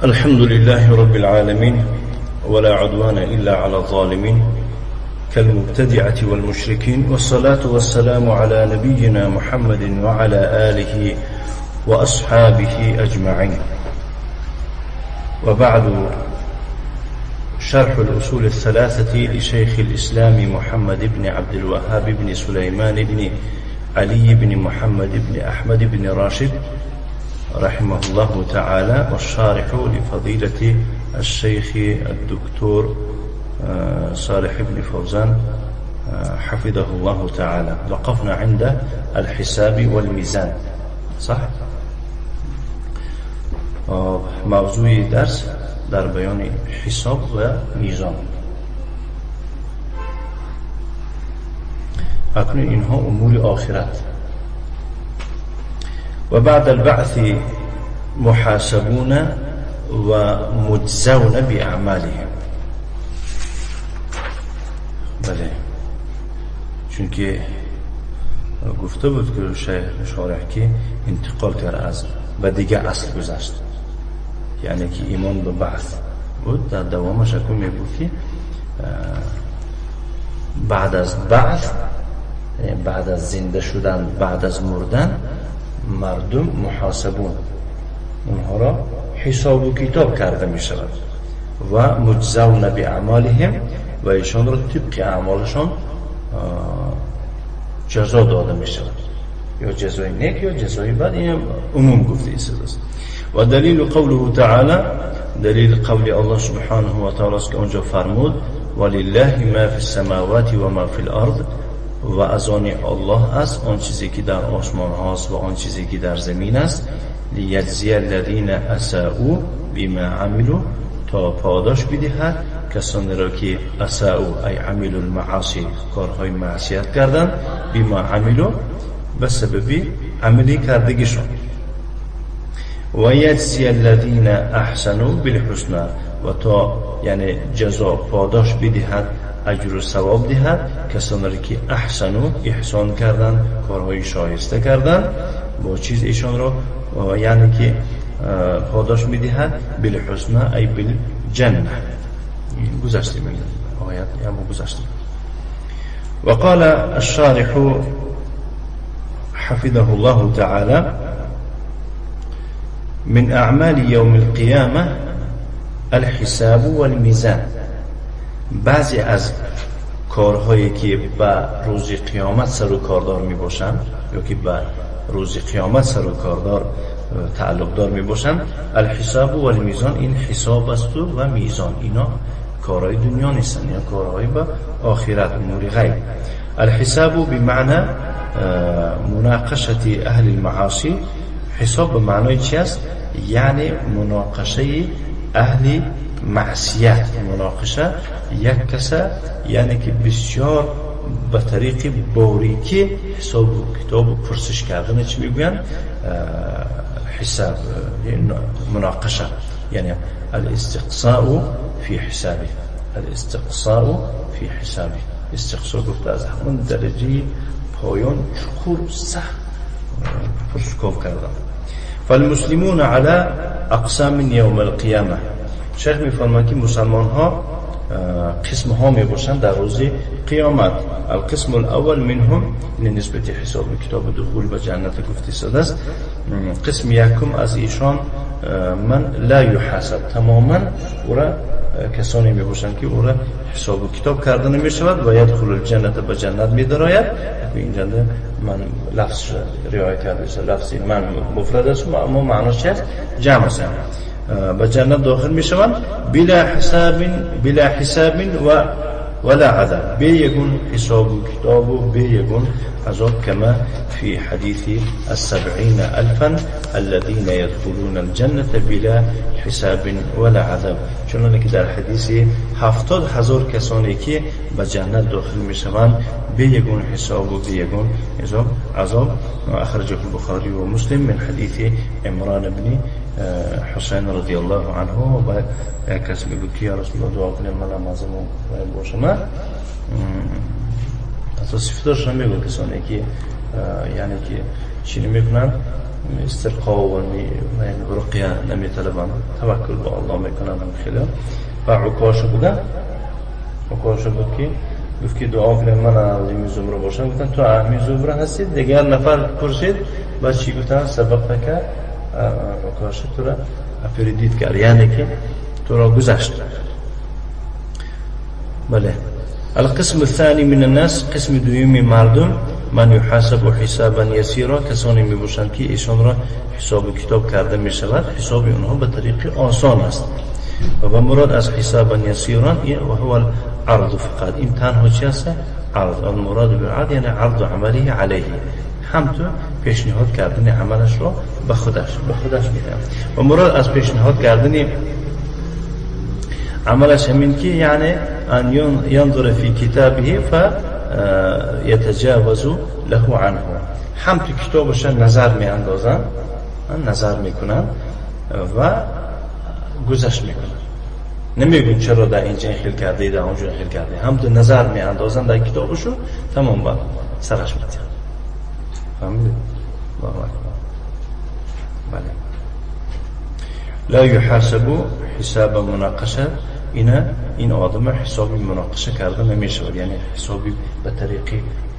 الحمد لله رب العالمين ولا عدوان إلا على الظالمين كالمبتدعة والمشركين، والصلاة والسلام على نبينا محمد وعلى آله وأصحابه أجمعين. وبعد، شرح الأصول الثلاثة لشيخ الإسلام محمد بن عبد الوهاب بن سليمان بن علي بن محمد بن أحمد بن راشد رحمه الله تعالى، والشارح لفضيلة الشيخ الدكتور صالح بن فوزان حفظه الله تعالى. وقفنا عند الحساب والميزان، صح؟ موضوع درس در بیان حساب و میزان. اکنون اینها امور آخرت. و بعد البعث محاسبون و مجزون باعمالهم. بله، چون که گفته بود که شیخ شارح که انتقال کرد از و دیگه اصل گذشت، یعنی که ایمان به بعث بود. در دوامش اکو می بود که بعد از بعث، بعد از زنده شدن، بعد از مردن، مردم محاسبون، اونها را حساب و کتاب کرده می شود و مجزون باعمالهم، و ایشان را طبق اعمالشان جزا داده می شود، یا جزای نیک یا جزای بد. این عموم گفته است. و دلیل قوله تعالی، دلیل قول الله سبحانه و تعالی است که اونجا فرمود ولله ما فی السماوات و ما فی الارض، و از آن الله است آن چیزی که در آسمان هاست و آن چیزی که در زمین است، لیجزی الذین اساءوا بما عملوا، تا پاداش بدهد کسانی را که اساءوا ای عملوا المعاصی، کارهای معصیت کردند، بما عملوا، به سبب عملی کردگیشان، و یجزی الذین احسنوا بالحسنى، و تا یعنی جزا پاداش بدهد، اجر و ثواب دهد کسانی را که احسنوا، احسان کردند، کارهای شایسته کردند، با چیز ایشان را یعنی که پاداش میدهد، بالحسنى ای بالجنه. گذشتیم این آیت، یا ما گذشتیم. وقال الشارح حفظه الله تعالى من أعمال يوم القيامة الحساب والميزان. بعضی از کارهایی که به روز قیامت سر و کاردار می باشند یا که به روز قیامت سر و کاردار تعلق دار می باشند، الحساب و المیزان، این حساب است و میزان. اینا کارهای دنیا نیستن، یا کارهای به آخرت، امور غیب. الحساب بمعنى مناقشه اهل المعاصی. حساب به معنای چی است؟ یعنی مناقشه اهل معصیت. مناقشه یک کسه، یعنی که بسیار به طریق باریکی حساب و کتاب و پرسش کردن، چی میگوین؟ حساب، مناقشه، یعنی الاستقصاء فی حسابه، الاستقصاء فی حسابه. استقصاء گفته از همون درجه پایان چخور سخت پرسکاو کردن. فالمسلمون على اقسام یوم القیامه. شیخ میفرماید که مسلمان ها قسم ها می باشند در روز قیامت. القسم الاول منهم، نسبت حساب کتاب دخول به جنت گفته شده است. قسم یکم از ایشان من لا یحاسب، تماما او را کسانی می باشند که او را حساب و کتاب کرده نمی شود و یدخل الجنت، به جنت می درآید. اینجا من لفظ رعایت کرده است، لفظ من مفرد است اما معناش چی است؟ جمع است. به جنت داخل می شوند بلا حساب، بلا حساب و ولا عذاب، بی یگون حساب و کتاب و بی یگون عذاب، کما فی حدیث السبعین الفا الذين يدخلون الجنة بلا حساب ولا عذاب. چون که در حدیث 70,000 کسانی که به جنت داخل می شوند بی یگون حساب و بی یگون عذاب. اخرجه البخاری و مسلم من حدیث عمران بن حسین رضی الله عنه. و یک کس میگه که یا رسول الله دعا کنیم من نمازم باشم. حتی صفتش هم میگه کسانی که یعنی که چی نمیکنن؟ استرقا و رقیه نمیطلبند، توکل به الله میکنن. هم خیلی و عکاشه بودن، عکاشه بود که گفت که دعا کنه من از این زمره باشم. گفتن تو همین زمره هستی؟ دیگر نفر پرسید بعد چی گفتن؟ سبق که عکاشه تو را اپریدید کرد، یعنی که تو را گذشت. بله. القسم الثاني من الناس، قسم دوم مردم، من يحاسب حسابا يسيرا، کسانی می باشند که ایشان را حساب کتاب کرده می شود، حساب اونها به طریق آسان است. و مراد از حسابا يسيرا و هو العرض فقط، این تنها چی است؟ عرض. المراد بالعرض یعنی عرض عمله علیه، هم تو پیشنهاد کردن عملش را به خودش، به خودش میدن. و مراد از پیشنهاد کردن عملش همین که یعنی ان ينظر في كتابه فيتجاوز له عنه، هم تو کتابش نظر می اندازن، نظر میکنن و گذشت میکنن. نمیگن چرا در اینجا خیل کرده، در اونجا خیل کرده، هم تو نظر می اندازن در کتابشو، تمام با سرش میتن. فهمیدید؟ الله اکبر. بله. لا يحاسب حساب مناقشه، اینا این آدم حسابی مناقشه کرده نمیشود، یعنی حسابی به طریق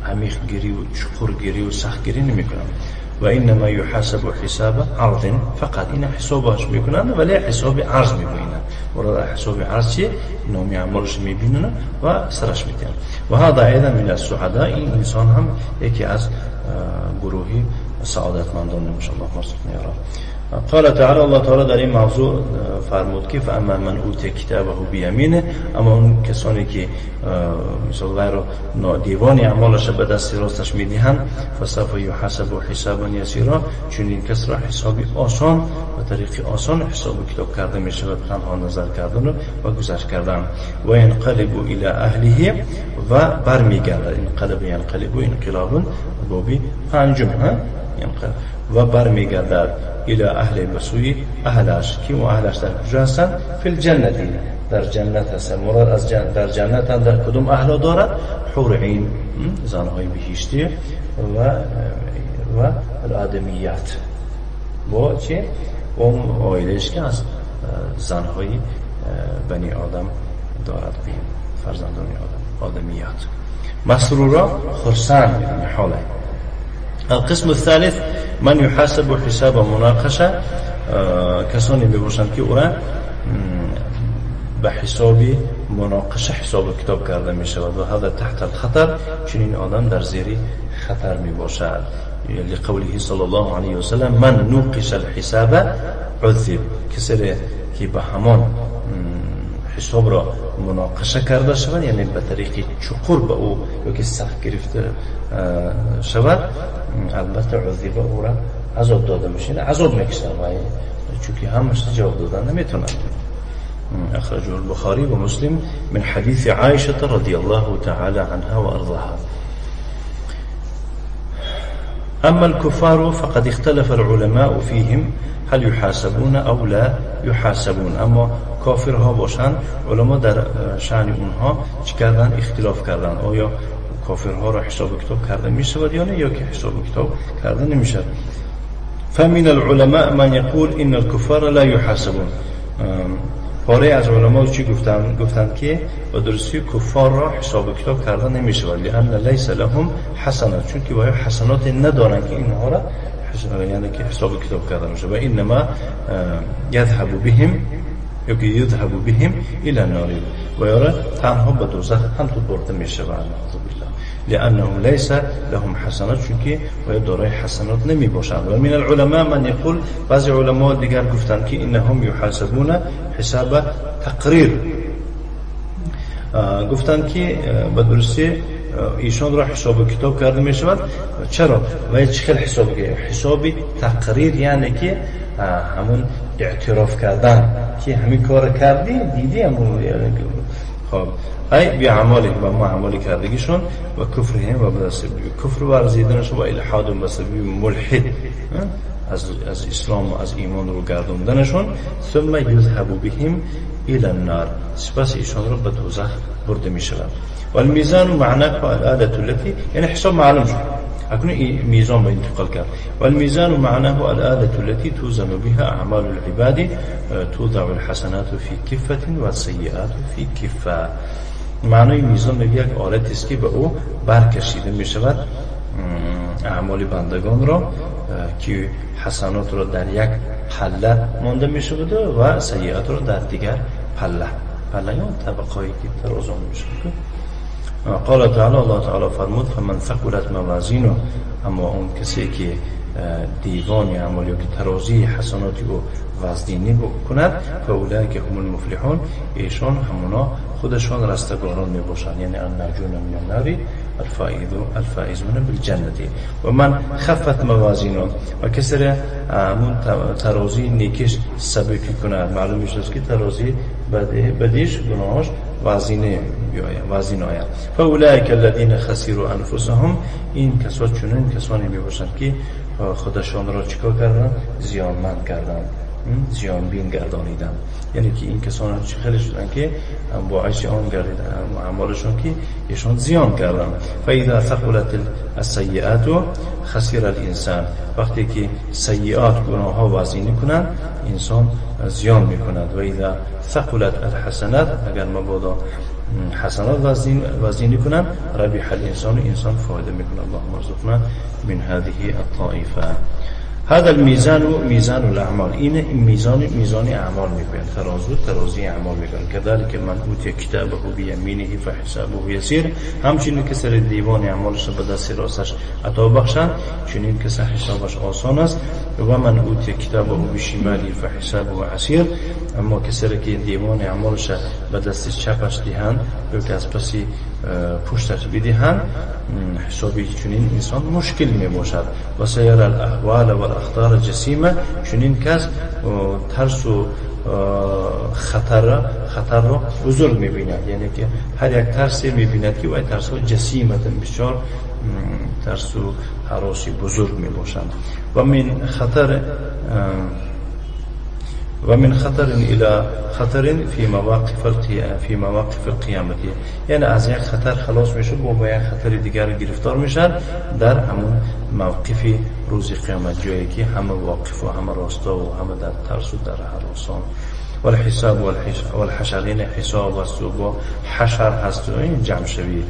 عمیق گیری و چقر گیری و سخت گیری نمیکنن. و انما يحاسب حساب عرض فقط، اینا حسابش میکنن ولی حساب عرض میبینن. مراد حساب عرض چیه؟ نامی اعمالش میبینن و سرش میتن. و هذا ايضا من السعداء، این انسان هم یکی از گروهی سعادتمندان میشه. الله مرزقنا یا رب. قال تعالی، الله تعالی در این موضوع فرمود که فاما من اوتی کتابه بیمینه، اما اون کسانی که مثلا غیر دیوان اعمالش به دست راستش میدهند، فسوف یحاسب حسابا یسیرا، چون این کس را حسابی آسان و طریق آسان حساب و کتاب کرده می شود، تنها نظر کردن و گذشت کردن. و ینقلب الی اهله، و برمیگردد. انقلب ینقلب انقلاب بابی پنجم، ها؟ ینقلب و برمیگردد الى اهل، به سوی اهلش. که و اهلش در کجا هستند؟ فی الجنت، در جنت هستند. مراد از در جنت هم در کدوم اهل دارد؟ حور عین، زنهای بهشتی و الادمیات، با چی؟ و اون عائله‌اش که از زنهای بنی آدم دارد، فرزندان آدم، آدمیات. مسرورا خرسند حاله. القسم الثالث من يحاسب حساب مناقشه، کسانی میباشند که او را به حساب مناقشه حساب کتاب کرده می شود و هذا تحت الخطر، چنین آدم در زیر خطر می باشد. لقوله صلی الله علیه و سلم من نوقش الحساب عذب، کسی که به همان حساب را مناقشه کرده شود، یعنی به طریق چقر به او یا که سخت گرفته شود، البته عذب او را عذاب داده میشه، یعنی عذاب میکشن، چون که همش جواب دادن نمیتونن. أخرجه البخاري ومسلم من حديث عائشة رضي الله تعالى عنها وأرضاها. أما الكفار فقد اختلف العلماء فيهم هل يحاسبون أو لا يحاسبون. اما کافرها باشند، علما در شأن اونها چی کردن؟ اختلاف کردن، آیا کافرها را حساب کتاب کرده می شود یا نه، یا که حساب کتاب کرده نمی شود. فمن العلماء من يقول إن الكفار لا يحاسبون. پاره از علما چی گفتن؟ گفتن که با درستی کفار را حساب کتاب کرده نمی شود، لأن لیس لهم حسنات، چون که باید حسنات ندارن که اینها را یعنی که حساب کتاب کرده میشه. و انما یذهب بهم یا که یذهب بهم الی النار، و یارا تنها به دوزخ هم تو برده میشه و نعوذ بالله، لأنهم ليس لهم حسنات، چون که باید دارای حسنات نمی باشند. و من العلماء من یقول، بعضی علما دیگر گفتند که انهم یحاسبون حساب تقریر، گفتند که به درستی ایشان را حساب کتاب کرده می شود. چرا؟ و چه خیلی حساب که حساب تقریر یعنی که همون اعتراف کردن که همین کار کردی، دیدی همون، یعنی خب ای بی اعماله و ما اعمال کردگیشون و کفرهم و به سبب کفر ورزیدنشون و الحاد و به سبب ملحد از اسلام و از ایمان رو گردوندنشون. ثم یذهب بهم الى النار، سپس ایشان رو به دوزخ برده می شود. و المیزان معناه الآلة التي، یعنی حساب معلوم شد. اکنون میزان به انتقال کرد. والمیزان معناه الآلة التي توزن بها اعمال العباد توضع الحسنات في كفة والسيئات في كفة. معنای میزان میگه یک آلت است که به او برکشیده میشود اعمال بندگان را که حسنات را در یک پله مانده میشود و سیئات را در دیگر پله، پله یا طبقه‌ای که ترازو میشود. قال تعالی، الله تعالی فرمود فمن ثقلت موازینه، اما اون کسی که دیوان اعمال یا که ترازی حسنات او وزنینی کند، فاولئک هم المفلحون، ایشان همونا خودشان رستگاران میباشند، یعنی الناجون من النار الفائزون بالجنة. و من خفت موازینه، و کسی همون ترازی نیکش سبکی کند، معلوم میشه که ترازی بدیش گناهاش وزینه بیاید، وزین آید. فاولئک الذین خسروا انفسهم، این کسان چنین کسانی میباشند که خودشان را چیکار کردند؟ زیانمند کردند، زیان بین گردانیدند. یعنی که این کسان چه خیلی شدن که باعث آن گردیدن اعمالشون که ایشان زیان کردند. فاذا ثقلت السیئات خسر الانسان، وقتی که سیئات گناه ها وزینی کنند انسان زیان میکند. و اذا ثقلت الحسنات، اگر مبادا حسنات وزینی کنند، ربح الانسان، انسان فایده میکند. اللهم ارزقنا من هذه الطائفه. هذا الميزان ميزان الأعمال، این میزان میزان اعمال میگویند، ترازو ترازی اعمال میگویند. كذلك من اوتی کتابه بیمینه فحسابه یسیر، همچنین که سر دیوان اعمالش به دست راستش عطا بخشند چنین که حسابش آسان است. و من اوتی کتابه بشماله فحسابه عسیر، اما کسی که دیوان اعمالش به دست چپش دهند یا که از پس پشتش بدهند، حسابی چنین انسان مشکل می باشد. و سیر الاحوال والاخطار جسیمه، چنین کس ترس و خطر را بزرگ می بیند، یعنی که هر یک ترسی می بیند که وای ترس ها جسیمه، بسیار ترس و هراسی بزرگ می باشند. و من خطر و من خطر الى خطر في مواقف القیامت، یعنی از یک خطر خلاص میشه با یک خطر دیگر گرفتار میشن در همون موقف روز قیامت، جایی که همه واقف و همه راستا و همه در ترس و در هراسان. والحساب والحشر، یعنی حساب است و با حشر هست و این جمع شوی.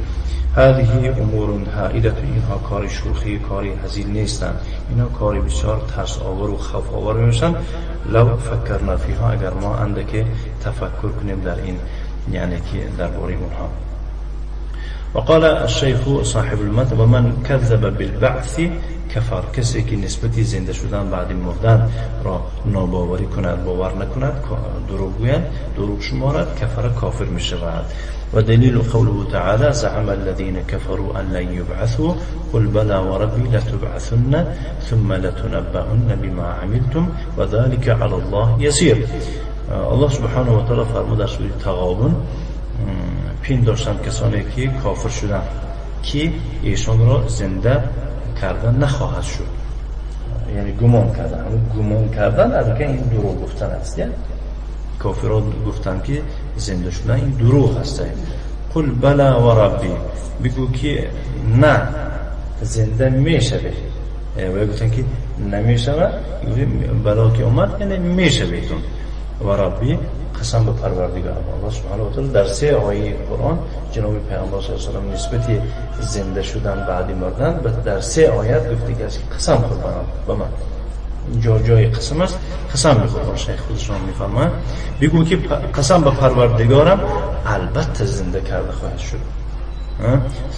هذه امور هائله، اینها کاری شوخی کاری هزیل نیستند، اینها کاری بسیار ترس آور و خوف آور میشن. لو فکرنا فیها، اگر ما اندک تفکر کنیم در این، یعنی که درباره اونها. وقال الشیخ صاحب المتن ومن كذب بالبعث کفر، کسی که نسبتی زنده شدن بعد مردن را ناباوری کند، باور نکند، دروغ گویند، دروغ شمارد، کفر کافر می شود. و دلیل قوله تعالی زعم الذين كفروا ان لن يبعثوا قل بلى وربي لتبعثن ثم لتنبؤن بما عملتم وذلك على الله يسير. الله سبحانه و تعالی فرمود در سوره تغابن پنداشتند کسانی که کافر شدند که ایشان را زنده کردن نخواهد شد، یعنی گمان کردن، همون گمان کردن البته این دروغ گفتن است. یعنی کافران گفتن که زنده شدن این دروغ است. قل بلا و ربی، بگو که نه زنده میشوی، و گفتن که نمیشود، بلا که اومد یعنی میشویتون. و ربی، قسم به پروردگار. الله سبحانه و تعالی در سه آیه قرآن جناب پیامبر صلی الله علیه و سلم نسبت زنده شدن بعد مردن در سه آیت گفته که قسم خور به من، اینجا جای قسم است، قسم میخورم. شیخ خودشان میفرماید بگو که قسم به پروردگارم البته زنده کرده خواهد شد.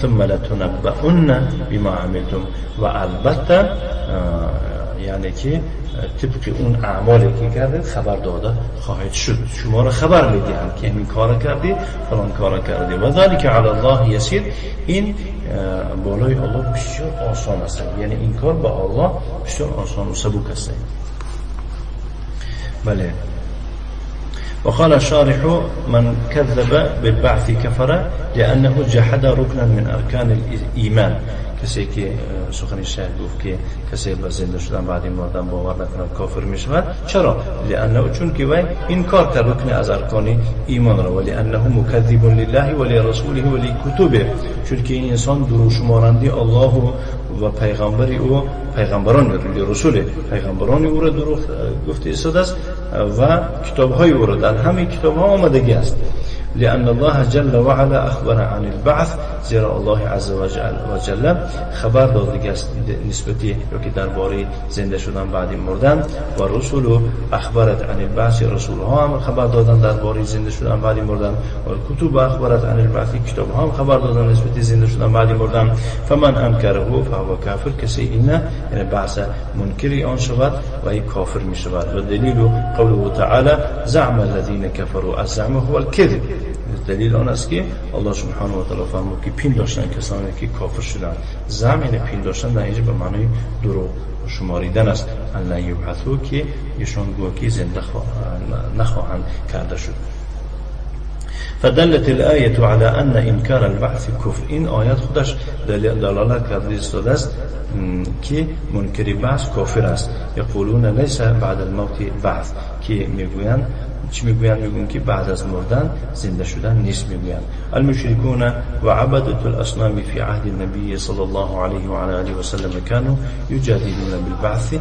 ثم لتنبؤن بما عملتم، و البته یعنی که طبق اون اعمالی که کردید خبر داده خواهد شد، شما را خبر میدهند که این کار کردی، فلان کار کردی. و ذلك علی الله یسیر، این بالای الله بسیار آسان است، یعنی این کار با الله بسیار آسان و سبک است. بله. وقال الشارح من كذب بالبعث كفر لأنه جحد ركنا من أركان الإيمان. کسی که سخن شیخ گفت که کسی به زنده شدن بعد مردن باور نکند کافر میشود. چرا؟ لانه چون که وی انکار کرد رکن از ارکان ایمان را، ولی انه مکذب لله و لرسوله و لکتبه، چون که این انسان دروغ شمارنده الله و پیغمبر او، پیغمبران رسول، پیغمبران او را دروغ گفته ایستاده است و کتاب‌های او را، در همه کتاب‌ها آمدگی است. لأن الله جل وعلا أخبر عن البعث، زیرا الله عز وجل خبر داده است نسبتی یا که درباره زنده شدن بعد مردن، و رسول اخبرت عن البعث، رسول ها هم خبر دادن درباره زنده شدن بعد مردن، و کتب اخبرت عن البعث، کتاب ها هم خبر دادن نسبتی زنده شدن بعد مردن. فمن انکره فهو کافر، کسی اینه یعنی بعث منکری آن شود و ای کافر می شود. و دلیل قوله تعالی زعم الذين كفروا، الزعم هو الكذب، دلیل آن است که الله سبحانه و تعالی فرمود که پین داشتن کسانی که کافر شدند. زعم یعنی پین داشتن، در اینجا به معنای دروغ شماریدن است. ان یبعثوا، که ایشان گویا که زنده نخواهند کرده شد. فدلت الآية على أن إنكار البعث كفر، این آیت خودش دلالت کرده است که منکر بعث کافر است. یقولون لیس بعد الموت بعث، که میگویند چی میگویند؟ میگویند که بعد از مردن زنده شدن نیست میگویند. المشركون وعبدة الأصنام في عهد النبي صلى الله عليه وعلى آله وسلم كانوا يجادلون بالبعث،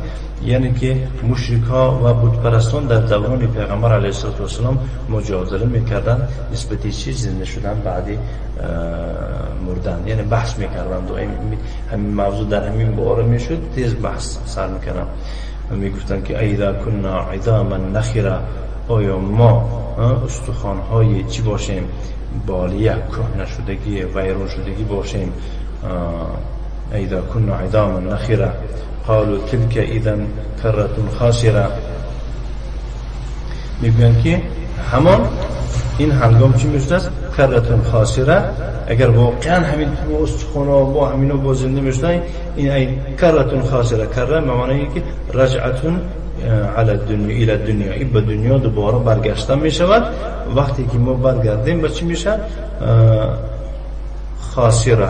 یعنی که مشرک ها و بت پرستان در دوران پیغمبر علیه الصلاة والسلام مجادله میکردند نسبت چی؟ زنده شدن بعد مردن، یعنی بحث میکردند و همین موضوع در همین باره میشد تیز بحث سر میکردن و میگفتند که ایذا کنا عظاما نخره، آیا ما استخوان‌های چی باشیم؟ بالیه، کهنه شدگی، ویران شدگی باشیم. ایذا کنا عظاما نخره قالوا تلك اذا کرة خاسره، میگویند که همان این هنگام چی میشد است؟ کرة خاسره. اگر واقعا همین استخوان‌ها با همینا با زنده میشدن، این ای کرة خاسره، کره به معنی که رجعتون علی الدنیا، الی الدنیا، این به دنیا دوباره برگشتن می شود. وقتی که ما برگردیم به چی میشه؟ خاسره،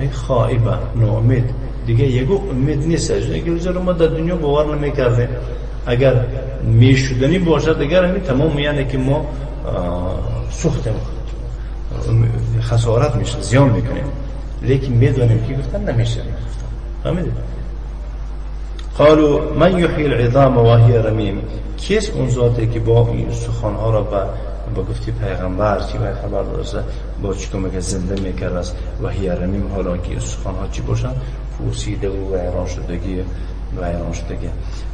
ای خائبه، ناامید، دیگه یگو امید نیست. اگر زیرا ما در دنیا باور نمیکردیم، اگر میشدنی باشد دیگر همین تمام، یعنی که ما سوختیم، خسارت میشه، زیان میکنیم، لیکن میدونیم که گفتن نمیشه. فهمیدید؟ قالوا من یحیی العظام وهی رمیم، کیست اون ذاتی که با این استخوان‌ها را با گفتی پیغمبر چی باید خبر داشته با چی کمک زنده میکرد است؟ و هی رمیم، حالا که استخوان‌ها چی باشن؟ پوسیده و ویران شدگی، ویران شدگی.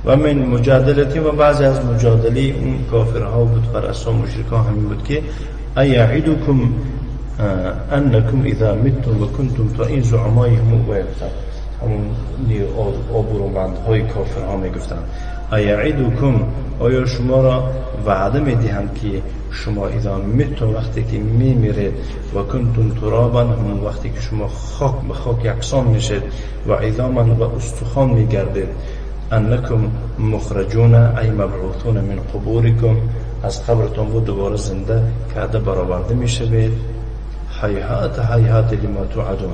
و من مجادلتی، و بعضی از مجادله اون کافرها و بت پرستان و مشرکان همین بود که ایعدکم انکم اذا متم و کنتم تا این زعمای هم گفتن، همون آبرومندهای کافرها میگفتن ایعدکم، آیا شما را وعده میدهند که شما اذا متم، وقتی که میمیرید، و کنتم ترابا، همون وقتی که شما خاک به خاک یکسان میشید، و عظاما، و استخوان میگردید، انکم مخرجون ای مبعوثون من قبورکم، از قبرتون بود دوباره زنده کرده برآورده میشوید. هیهات هیهات لما توعدون،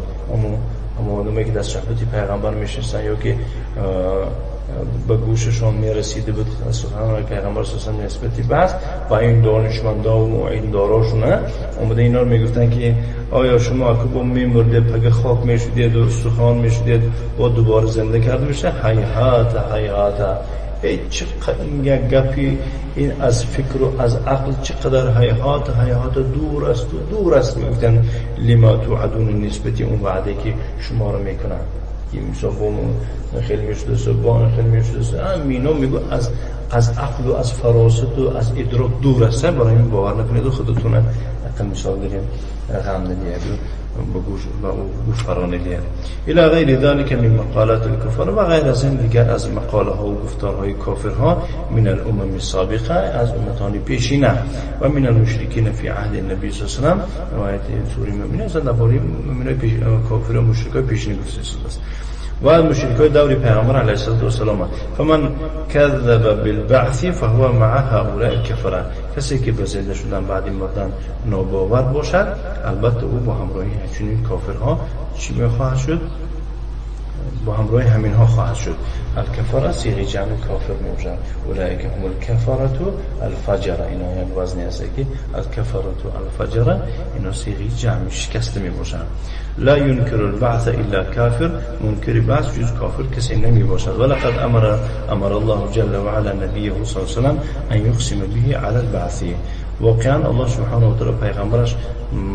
اما آدمایی که در صحبت پیغمبر میشستن یا که به گوششان میرسیده بود سخنان پیغمبر صلی الله علیه و نسبتی بحث و این دانشمندا و این داراشون اومده اینا رو میگفتن که آیا شما که با میمرده پگ خاک میشدید و استخوان میشدید با دوباره زنده کرده میشه؟ هیهات هیهات، ای چقدر این گپی، این از فکر و از عقل چقدر هیهات هیهات دور است و دور است. میگفتن لما توعدون، نسبتی اون وعده که شما رو میکنن که مثلا خیلی میشده با خیلی میشده همینا میگو از عقل و از فراست و از ادراک دور است. برای این باور نکنید و خودتون حتی مثال داریم غم ندید با گوش فرا ندید. الى غیر ذلك من مقالات الكفار، و غیر از این دیگر از مقاله ها و گفتارهای کافرها، من الامم السابقه، از امتان پیشینه، و من المشرکین فی عهد النبی صلی الله علیه و سلم، روایت سوره مؤمنین از درباره مؤمنای کافر و مشرکای پیشینه گفته شده است و مشرکای دور پیغمبر علیه الصلاة والسلام. فمن کذب بالبعث فهو مع هؤلاء الكفره، کسی که به زنده شدن بعد مردن ناباور باشد البته او با همراهی چنین کافرها چی میخواهد شد؟ با همراه همین ها خواهد شد. الکفره صیغه جمع کافر میباشد. اولئک هم الکفره الفجره، اینا یک وزنی هست که الکفره الفجره اینا صیغه جمع شکسته میباشند. لا ينكر البعث الا کافر، منکر بعث جز کافر کسی نمیباشد. ولقد امر الله جل وعلا نبیه صلی الله علیه و سلم ان یقسم به علی البعث. واقعا الله سبحانه و تعالی پیغمبرش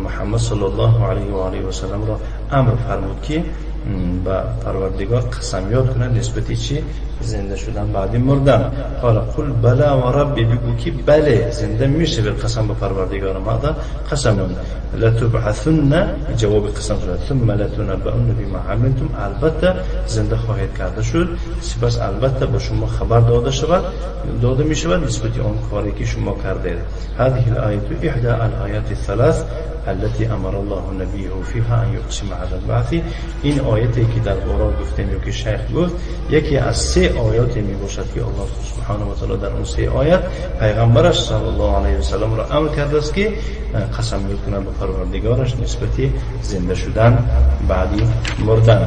محمد صلی الله علیه و آله و سلم را امر فرمود که به پروردگار قسم یاد کنند نسبت چی؟ زنده شدن بعد مردن. قال قل بلا و ربی، بگو که بله زنده میشه، قسم به پروردگار ما قسم. لتبعثن، جواب قسم شد. ثم لتنبؤن بما عملتم، البته زنده خواهید کرده شد، سپس البته به شما خبر داده می شود نسبت آن کاری که شما کردید. هذه الآیه احدى الآیات الثلاث التي امر الله نبيه فيها ان يقسم على البعث. این آیتی که در بارا گفتیم یا که شیخ گفت یکی از سه آیات می باشد که الله سبحانه و تعالی در اون سه آیت پیغمبرش صلی الله علیه و سلم را امر کرده است که قسم میکنه به پروردگارش نسبت زنده شدن بعدی مردن.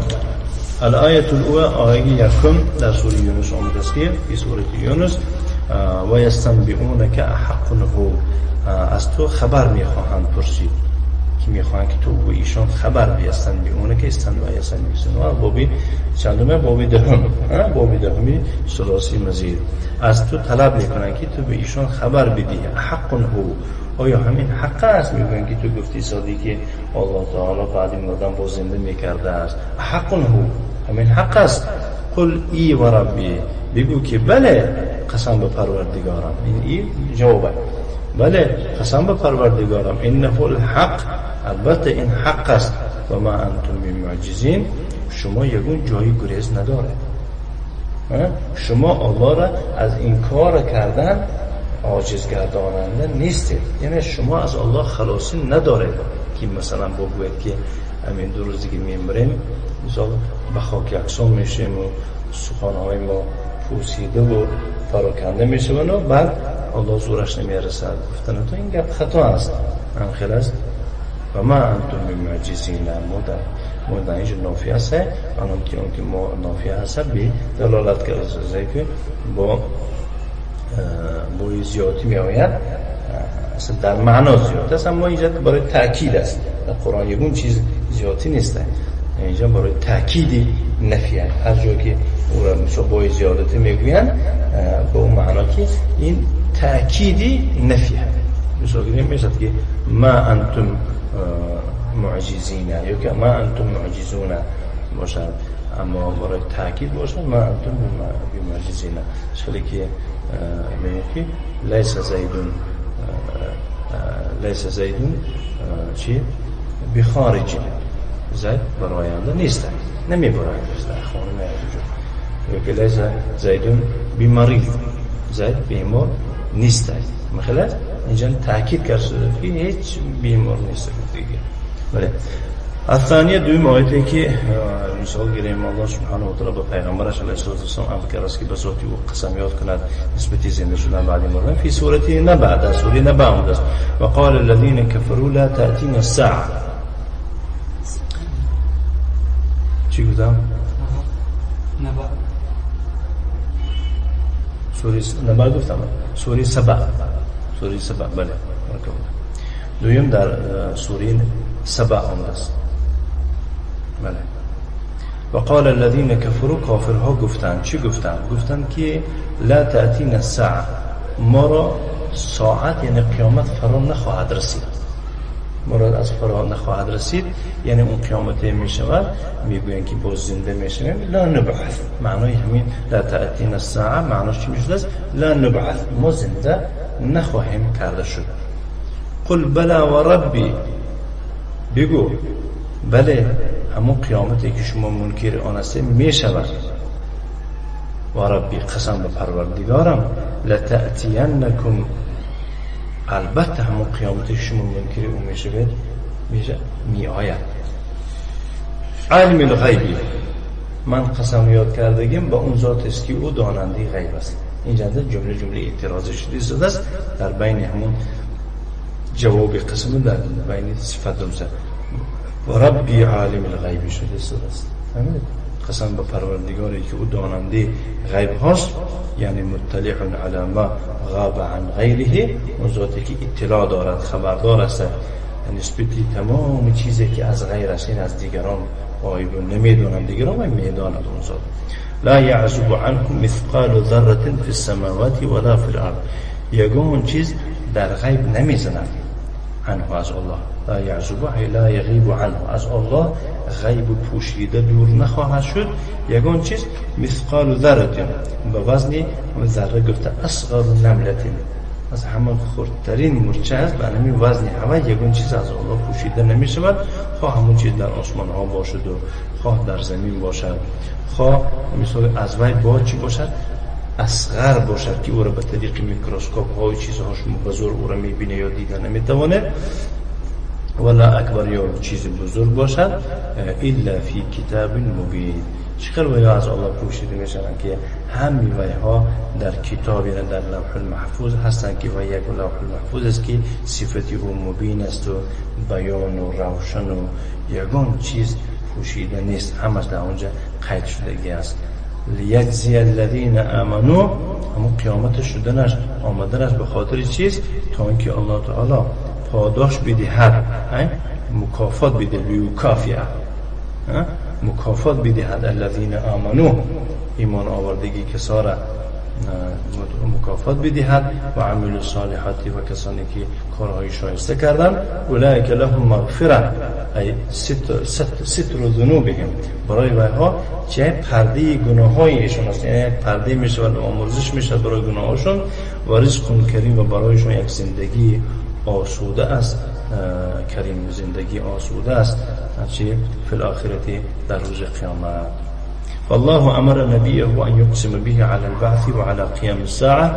الآیه الاولى، آیه یکم در سوره یونس آمده است که في سوره یونس و یستنبئونک احق هو، از تو خبر میخواهند پرسید که میخواهند که تو به ایشان خبر بیستن، به اونه که استن و یستن بیستن. و بابی چندمه؟ بابی دهم، بابی دهمی ثلاثی مزید. از تو طلب میکنن که تو به ایشان خبر بدی. حق هو، آیا همین حق است؟ میگن که تو گفتی سادی که الله تعالی بعد مردن باز زنده میکرده است. حق هو، همین حق است. قل ای و ربی، بگو که بله قسم به پروردگارم. این ای جوابه، بله قسم به پروردگارم. انه الحق، البته این حق است. و ما انتم بمعجزین، شما یگون جایی گریز ندارید. شما الله را از این کار کردن عاجز گرداننده نیستید، یعنی شما از الله خلاصی ندارید که مثلا بگوید که همین دو روز دیگه میمریم، مثلا به خاک یکسان میشیم و سخنهای ما پوسیده و پراکنده میشون و بعد الله زورش نمیرسد. گفتن تو این گپ خطا است، هم خیلی است. و ما انتم بمعجزین، ما در اینجا نافی هست، آنان که اون که ما نافی هست به دلالت کرده که با زیادی می آید، اصلا در معنا زیاد است، اما اینجا برای تأکید است. در قرآن یکون چیز زیادی نیست، اینجا برای تأکید نفیه. هر جا که او را مثلا با زیادتی میگوین به اون معنا که این تأکیدی نفیه. مثلا میشه که ما انتم معجزین یا که ما انتم معجزون باشد، اما برای تأکید باشد ما انتم بمعجزین. خیلی که میگه که لیس زیدون، لیس زیدون چی بخارج، زید براینده نیست، نمی براینده است در خانه میاد. یا که لیس زیدون بیمریض، زید بیمار نیست. مخلص اینجا تأکید کرده که هیچ بیمار نیست دیگه. بله. الثانیه، دوم آیتی که مثال گیریم الله سبحانه و تعالی به پیغمبرش علیه السلام امر کرده است که به ذات او قسم یاد کند نسبت زنده شدن بعد مردن. فی سوره نبأ، در سوره نبأ آمده است. و قال الذين كفروا لا تأتينا الساعه. چی گفتم؟ نبأ، سوره نبأ گفتم، سوره سبأ، سوره سبأ. بله. دویم در سوره سبأ آمده است. بله. و قال الذين كفروا، کافرها گفتند. چی گفتند؟ گفتند که لا تأتینا الساعه، ما را ساعت یعنی قیامت فرا نخواهد رسید. مراد از فرا نخواهد رسید یعنی اون قیامت می شود، میگویند که باز زنده میشویم. لا نبعث، معنای همین لا تأتینا الساعه معناش چی میشد است؟ لا نبعث، ما زنده نخواهیم کرده شد. قل بلا و ربی، بگو بله همون قیامتی که شما منکر آن هستید می شود. و ربی، قسم به پروردگارم، لتأتینکم، البته همون قیامتی که شما منکر او می شود می آید. علم الغیبی، من قسم یاد کردگیم به اون ذات است که او داننده غیب است. اینجا جمله اعتراضی شده است در بین همون جواب قسم در بین صفت درست. و ربی عالم الغیب شده است. فهمیدید؟ قسم به پروردگاری که او داننده غیب هاست، یعنی مطلع علی ما غاب عن غیره، اون ذاتی که اطلاع دارد، خبردار است نسبتی تمام چیزی که از غیر است، این از دیگران غایب نمیدونند، دیگران میداند اون ذات. لا يعزب عنه مثقال ذره فی السماوات ولا فی الارض، یگان چیز در غیب نمیزند عنه از الله. لا يعزب لا یغیب عنه، از الله غیب پوشیده دور نخواهد شد یگان چیز. مثقال ذره به وزن ذره گفته اصغر نمله، از همه خردترین مورچه است، به همین وزن همه یگان چیز از الله پوشیده نمی شود، خواه همون چیز در آسمان ها باشد و خواه در زمین باشد، خواه مثال از وی با چی باشد، اصغر باشد که او را به طریق میکروسکوپ ها و چیزها شما به زور او را میبینه یا دیده نمیتوانه، ولا اکبر یا چیز بزرگ باشد، الا فی کتاب مبین. چقدر ویا از الله پوشیده میشن که همه ویها در کتاب، یعنی در لوح المحفوظ هستند که وی یک لوح المحفوظ است که صفتی او مبین است و بیان و روشن و یگان چیز پوشیده نیست، همش در اونجا قید شدگی است. لیجزی الذین آمنوا، همون قیامت شدنش آمدنش به خاطر چیز، تا اینکه الله تعالی پاداش بدهد، مکافات بده، لیوکافیه مکافات بدهد الذین آمنوا، ایمان آوردگی کسا مکافات بدهد، و عملوا الصالحات و کسانی که کارهای شایسته کردند، اولئک لهم مغفره ای ستر ذنوبهم، برای ویها چه پرده گناه‌های ایشون است، یعنی یک پرده میشود و آمرزش میشود برای گناهاشون، و رزق کریم و برایشون یک زندگی آسوده است، کریم زندگی آسوده است، چه فی الاخرة در روز قیامت. فالله امر نبیه ان یقسم به علی البعث وعلى قیام الساعه.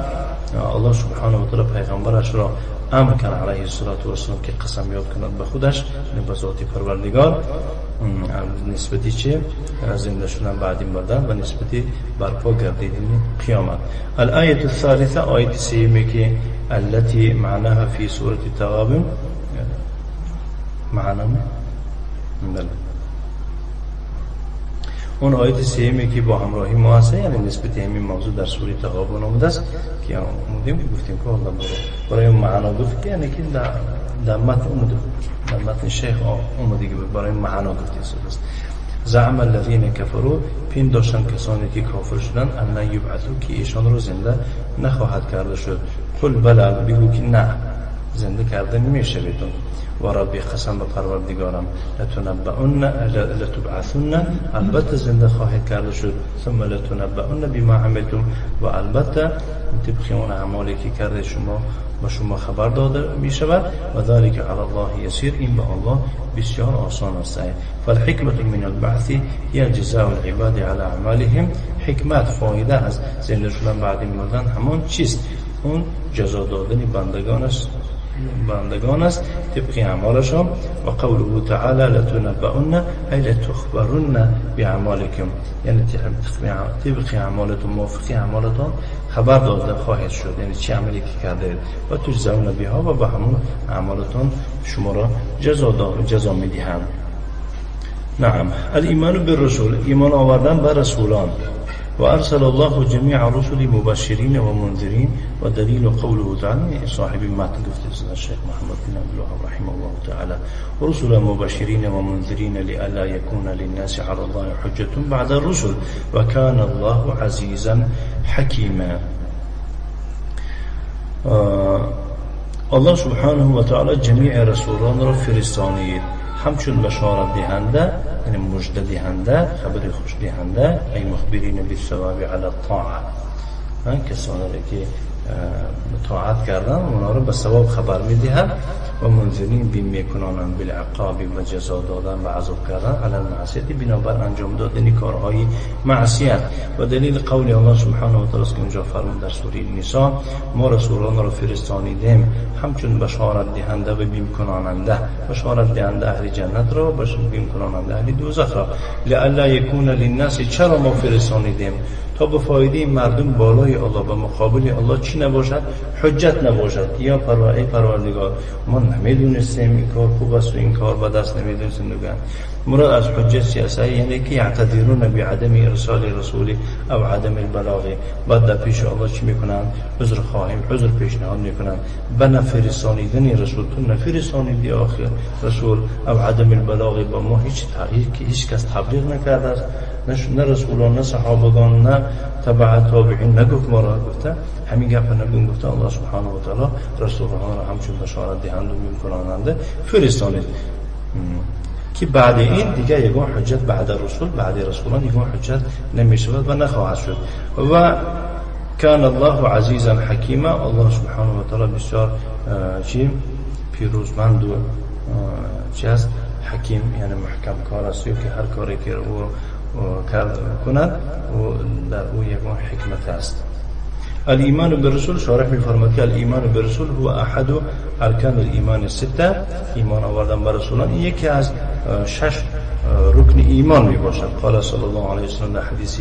الله سبحانه و تعالی پیغمبرش را امر کرد علیه الصلاة والسلام که قسم یاد کند به خودش، یعنی به ذات پروردگار، نسبتی چه زنده شدن بعد مردن و نسبتی برپا گردیدن قیامت. الآیه الثالثه، آیه سیوم که التي معناها في سورة التغابن، معنا بله اون آیت سیمی که با همراهی ما هست، یعنی نسبت همین موضوع در سوره تغابن آمده است که آمدیم گفتیم که الله برای معنا گفت که یعنی که در متن آمده، در متن شیخ آمده که برای معنا گفته است. زعم الذین کفروا، پنداشتند کسانی که کافر شدند، ان یبعثوا، که ایشان رو زنده نخواهد کرده شد. قل بلی، بگو که نه، زنده کرده نمیشوید. و ربی، قسم به پروردگارم، لتنبؤن لتبعثن، البته زنده خواهید کرده شد، ثم لتنبؤن بما عملتم، و البته طبق اون اعمالی که کرده شما با شما خبر داده می شود. و ذلك علی الله یسیر، این به الله بسیار آسان است. فالحکمة من البعث هي جزاء العباد على اعمالهم، حکمت فایده از زنده شدن بعد مردن همان چیست؟ اون جزا دادن بندگان است، بندگان است طبق اعمالشان. و قوله تعالی لتنبؤن ای لتخبرن باعمالکم، یعنی طبق اعمالتون، موافق اعمالتون خبر داده خواهد شد، یعنی چه عملی که کرده و تجزون بها، و به همون اعمالتون شما را جزا میدهند. نعم. الایمان بالرسول، ایمان آوردن بر رسولان. وأرسل الله جميع الرسل مبشرين ومنذرين، ودليل قوله تعالى صاحب متن گفته الشيخ محمد بن عبد الوهاب رحمه الله تعالى رسلا مبشرين ومنذرين لئلا يكون للناس على الله حجة بعد الرسل وكان الله عزيزا حكيما. الله سبحانه وتعالى جميع رسولان را فرستانید همچون بشارت دهنده، یعنی مژده دهنده، خبر خوش دهنده، ای مخبرین بالثواب علی الطاعه، کسانی که طاعت کردن اونا رو به ثواب خبر میدهند، و منذرین بیم میکنانند بالعقاب و جزا دادن و عذاب کردن علی المعصیت، بنابر انجام دادن کارهای معصیت. و دلیل قول الله سبحانه و تعالی که اونجا فرمود در سوره نساء ما رسولان را فرستانیدیم همچون بشارت دهنده و بیم کناننده، بشارت دهنده اهل جنت را و بیم کناننده اهل دوزخ را. لئلا یکون للناس، چرا ما فرستانیدیم؟ تا به فایده مردم بالای الله و مقابل الله چی نباشد؟ حجت نباشد. یا پروردگار ما نمیدونستیم این کار خوب است و این کار بد است، نمیدونستیم. نگن مراد از حجت سیاسی یعنی که یعتذرون بعدم ارسال رسول او عدم البلاغ. بعد در پیش الله چی میکنن؟ عذر خواهیم، عذر پیشنهاد میکنن به نفرسانیدن رسول. تو نفرسانیدی آخر رسول او عدم البلاغ، با ما هیچ تغییر که هیچ کس تبلیغ نکرده است، نه رسولان نه صحابگان نه تبع تابعین نگفت ما را گفته همین گپ نگون گفته الله سبحانه و تعالی رسولان را همچون بشارت دهند و میکناننده فرستانید که بعد این دیگه یگان حجت بعد رسول بعد رسولان یگان حجت نمیشود و نخواهد شد. و کان الله عزیزا حکیما، الله سبحانه و تعالی بسیار چی پیروزمند و چی است؟ حکیم، یعنی محکم کار است که هر کاری که او کند و در او یگان حکمت است. الایمان بالرسول، شارح می‌فرماید که الایمان بالرسول هو احد ارکان الایمان السته. ایمان آوردن بر رسولان یکی از شش رکن ایمان میباشد. قال صلی الله علیه و سلم در حدیث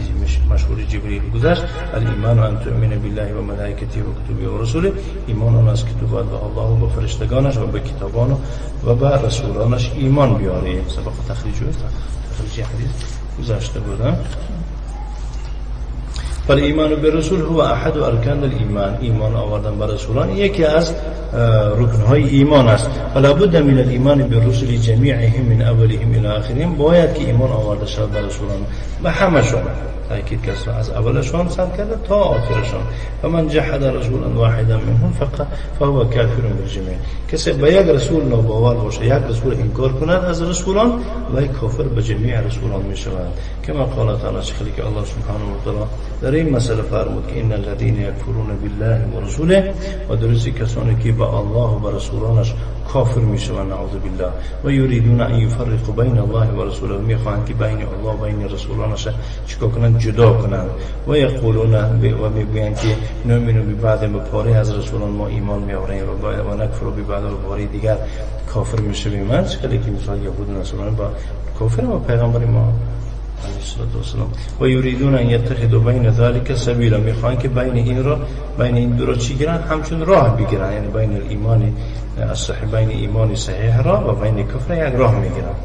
مشهور جبریل گذشت الایمان ان تؤمن بالله و ملائکته و کتبه و رسوله. ایمان آن است که تو باید به الله و به فرشتگانش و به کتابان و به رسولانش ایمان بیاری. سبق تخریج حدیث گذشته بودم. فالایمان بالرسول هو احد ارکان الایمان. ایمان آوردن بر رسولان یکی از رکنهای ایمان است. فلا بد من الایمان بالرسل جمیعهم من اولهم الى آخرهم. باید که ایمان آورده شود بر رسولان به همشون، تاکید کرد از اولشان سر کرده تا آخرشان. فمن جحد رسولا واحدا منهم فهو کافر بالجمیع. کسی به یک رسول ناباور باشه، یک رسول انکار کند از رسولان، وی کافر به جمیع رسولان می شود. کما قال تعالی، خیلی که الله سبحانه و تعالی در این مسئله فرمود که ان الذين یکفرون بالله و رسوله، و درستی کسانی که به الله و به رسولانش کافر می شوند، نعوذ بالله، و یریدون ان یفرقوا بین الله و رسوله، میخواهند که بین الله و بین رسولانش چیکار کنند؟ جدا کنند. و یقولون، و میگویند که نؤمن ببعض، به پاره از رسولان ما ایمان میآوریم و نکفر ببعض، و پاره دیگر کافر میشویم. من خیلی که مثلا یهود و نصرانی با کافر و پیغمبر ما علیه الصلاة والسلام. و یریدون ان یتخذوا بین ذلک سبیلا، میخوان که بین این را، بین این دو را چی گیرن؟ همچون راه بگیرن، یعنی بین الایمان الصحیح، بین ایمان صحیح را و بین کفر یک راه میگیرن.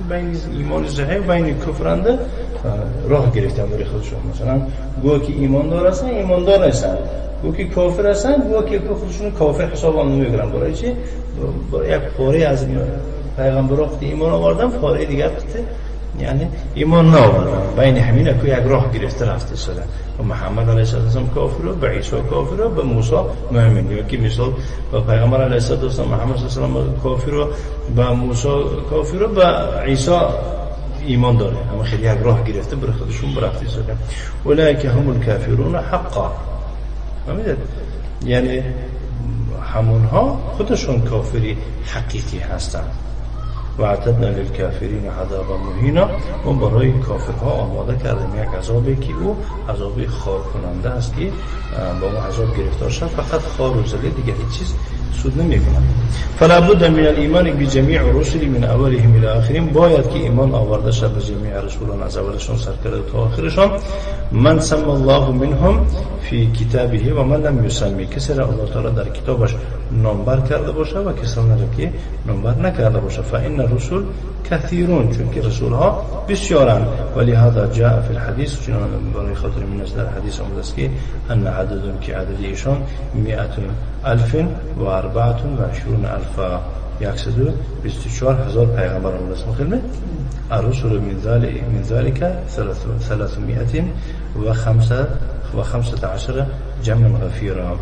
بین ایمان صحیح و بین کفرنده راه گرفتن برای خودشون. مثلا گویا که ایماندار هستن، ایماندار نیستن، گویا که کافر هستن، گویا که خودشون کافر حساب هم نمیگیرن. برای چی؟ برای یک پاره از پیغمبران ایمان آوردن، پاره دیگر یعنی ایمان نآوردن. بین همین که یک راه گرفته رفته شده. و محمد علیه السلام کافر و به عیسی کافر و به موسی مؤمن. یا که مثال به پیغمبر علیه السلام محمد صلی الله علیه و کافر و به موسی کافر و به عیسی ایمان داره. اما خیلی یک راه گرفته برای خودشون برفته شده. اولئک هم الکافرون حقا. فهمیدید؟ یعنی همونها خودشون کافری حقیقی هستند. و اعتدنا للکافرین عذابا مهینا. ما برای کافرها آماده کردیم یک عذابی که او عذاب خار کننده است که با ما عذاب گرفتار شد، فقط خار و ذلیل، دیگه هیچ چیز سود نمی‌کند. فلا بد من الایمان بجمیع الرسل من اولهم الى آخرهم. باید که ایمان آورده شود به جمیع رسولان از اولشان سر کرده تا آخرشان. من سم الله منهم فی کتابه و من لم یسمی. کسی را الله تعالی در کتابش نامبر کرده باشه و کسی را که نامبر نکرده باشه. فان الرسل کثیرون، چون که رسول ها بسیارند. ولی هذا جاء فی الحدیث، چون برای خاطر من است در حدیث آمده است که ان عددهم، که عدد ایشان 124,000، 124,000 پیغمبر آمده است. مخیل الرسل من ذلك 315 جمعا غفیرا.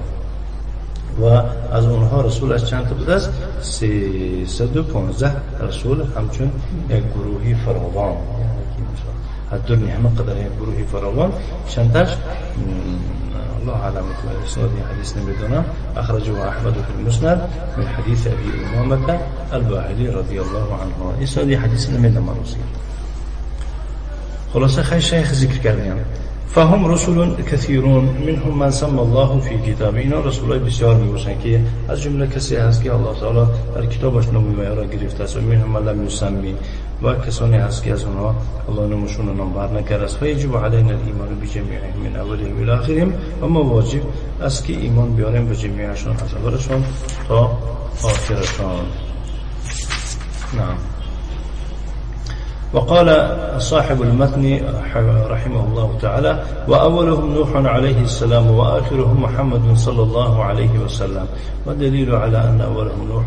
و از اونها رسول از چند تا بوده است؟ 315 رسول، همچون یک گروهی فراوان. از دور همه قدر یک گروهی فراوان. چند تاش الله اعلم، اسناد حدیث نمیدونم. اخرجه احمد في المسند من حدیث ابی امامه الباهلی رضی الله عنه. اسناد حدیث نمیدونم. خلاصه خیلی شیخ ذکر کردیم. فهم رسل كثيرون منهم من سمى الله في كتابه. اینا رسولای بسیار میباشند که از جمله کسی هست که الله تعالی در کتابش نام و را گرفته است، و منهم من لم يسمي، و کسانی هست که از اونها الله نامشون نام بر نکرده است. فیجب علینا الایمان بجمیعهم من اولهم الی آخرهم، و ما واجب است که ایمان بیاریم به جمیعشان از اولشان تا آخرشان. نعم. وقال صاحب المتن رحمه الله تعالى: وأولهم نوح عليه السلام وآخرهم محمد صلى الله عليه وسلم. والدليل على أن أولهم نوح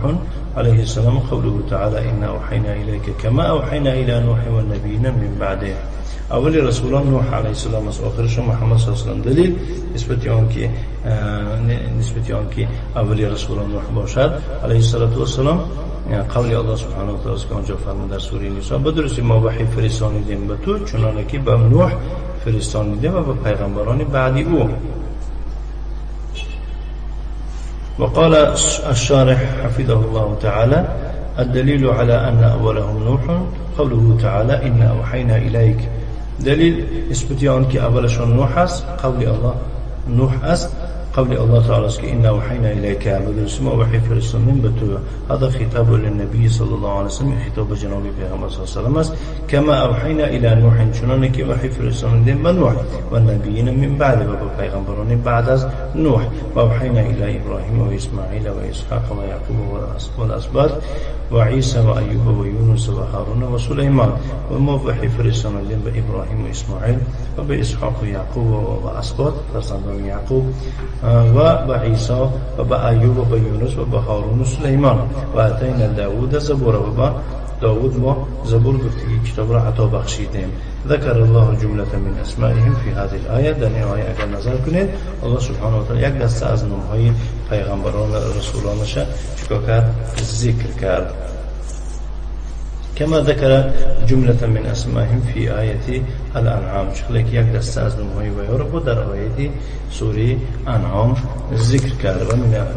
عليه السلام قوله تعالى: إنا أوحينا إليك كما أوحينا إلى نوح والنبيين من بعده. اول رسولان نوح علیه السلام است، آخرش محمد صلی الله علیه و سلم. دلیل نسبت آن که اولی رسولان نوح باشد علیه السلام، قول الله سبحانه و تعالی که آنجا فرمود در سوره نساء: به درستی ما وحی فرستانیدیم به تو چنانه که به نوح فرستانیدیم و به پیغمبران بعدی او. وقال الشارح حفظه الله تعالى: الدليل على أن أولهم نوح قوله تعالى: إنا أوحينا إليك. دلیل نسبت آن که اولشان نوح است، قول الله نوح است، قول الله تعالی است که إنا أوحينا إليك، به ما وحی فرستاندیم به تو. هذا خطاب للنبي صلی الله علیه وسلم، خطاب جناب پیغمبر صلی الله علیه وسلم است. کما أوحينا إلى نوح، چنانه که وحی فرستاندیم به نوح و نبیین من بعد، و به پیغمبران بعد از نوح. و أوحينا إلى إبراهيم و اسماعیل و اسحاق و یعقوب و الأسباط و عیسی و ایوب و یونس و هارون و سلیمان. و ما وحی فرستاندیم به ابراهیم و اسماعیل و به اسحاق و یعقوب و اسباط فرزندان یعقوب و به عیسی و به ایوب و به یونس و به هارون و سلیمان. و اتینا داود زبور، و به داود ما زبور گفت که کتاب را عطا بخشیدیم. ذکر الله جمله من اسمائهم فی هذه الآیه. در این آیه اگر نظر کنید الله سبحانه و تعالی یک دسته از نامهای پیغمبران و رسولانش چیکار کرد؟ ذکر کرد. كما ذكر جملة من اسمائهم في آية الأنعام، شکلی که یک دسته از نامهای و در آیه سوره انعام ذکر کرد.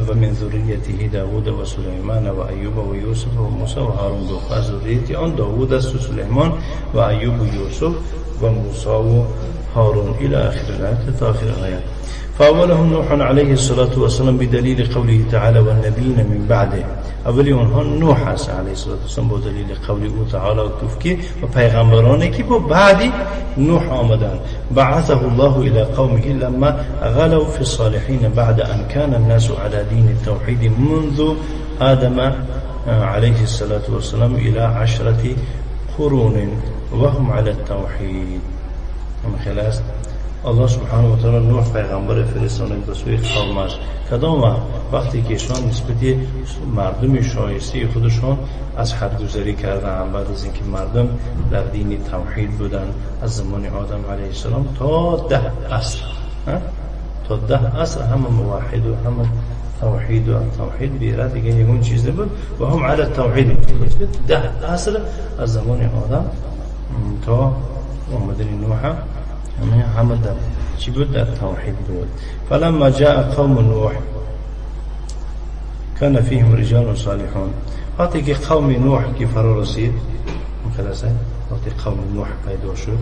و من ذریته داود و سلیمان و ایوب و یوسف و موسی و هارون. گفت از ذریت آن داود است و سلیمان و ایوب و یوسف و موسی و هارون الى آخر الآية تا آخر آیه. فأولهم نوح عليه الصلاة والسلام بدليل قوله تعالى والنبيين من بعده. اولی اونها نوح است علیه الصلاة والسلام با دلیل قول او تعالی گفت که و پیغمبرانی که با بعدی نوح آمدن. بعثه الله الى قومه لما غلوا في الصالحين بعد ان كان الناس على دين التوحيد منذ آدم عليه الصلاة والسلام الى 10 قرون وهم على التوحيد. خلاص الله سبحانه و تعالی نوح پیغمبر فرستانید به سوی قومش. کدام وقت؟ وقتی که ایشان نسبت مردم شایسته خودشان از حد گذری کردن، بعد از اینکه مردم در دین توحید بودن از زمان آدم علیه السلام تا 10 عصر، تا 10 عصر همه موحد و همه توحید و توحید بیره دیگه یگون چیز نبود و هم علی التوحید. 10 عصر از زمان آدم تا آمدن نوح همه در چی بود؟ در توحید بود. فلما جاء قوم نوح كان فيهم رجال صالحون. وقتی که قوم نوح که فرا رسید، خلاصه وقتی قوم نوح پیدا شد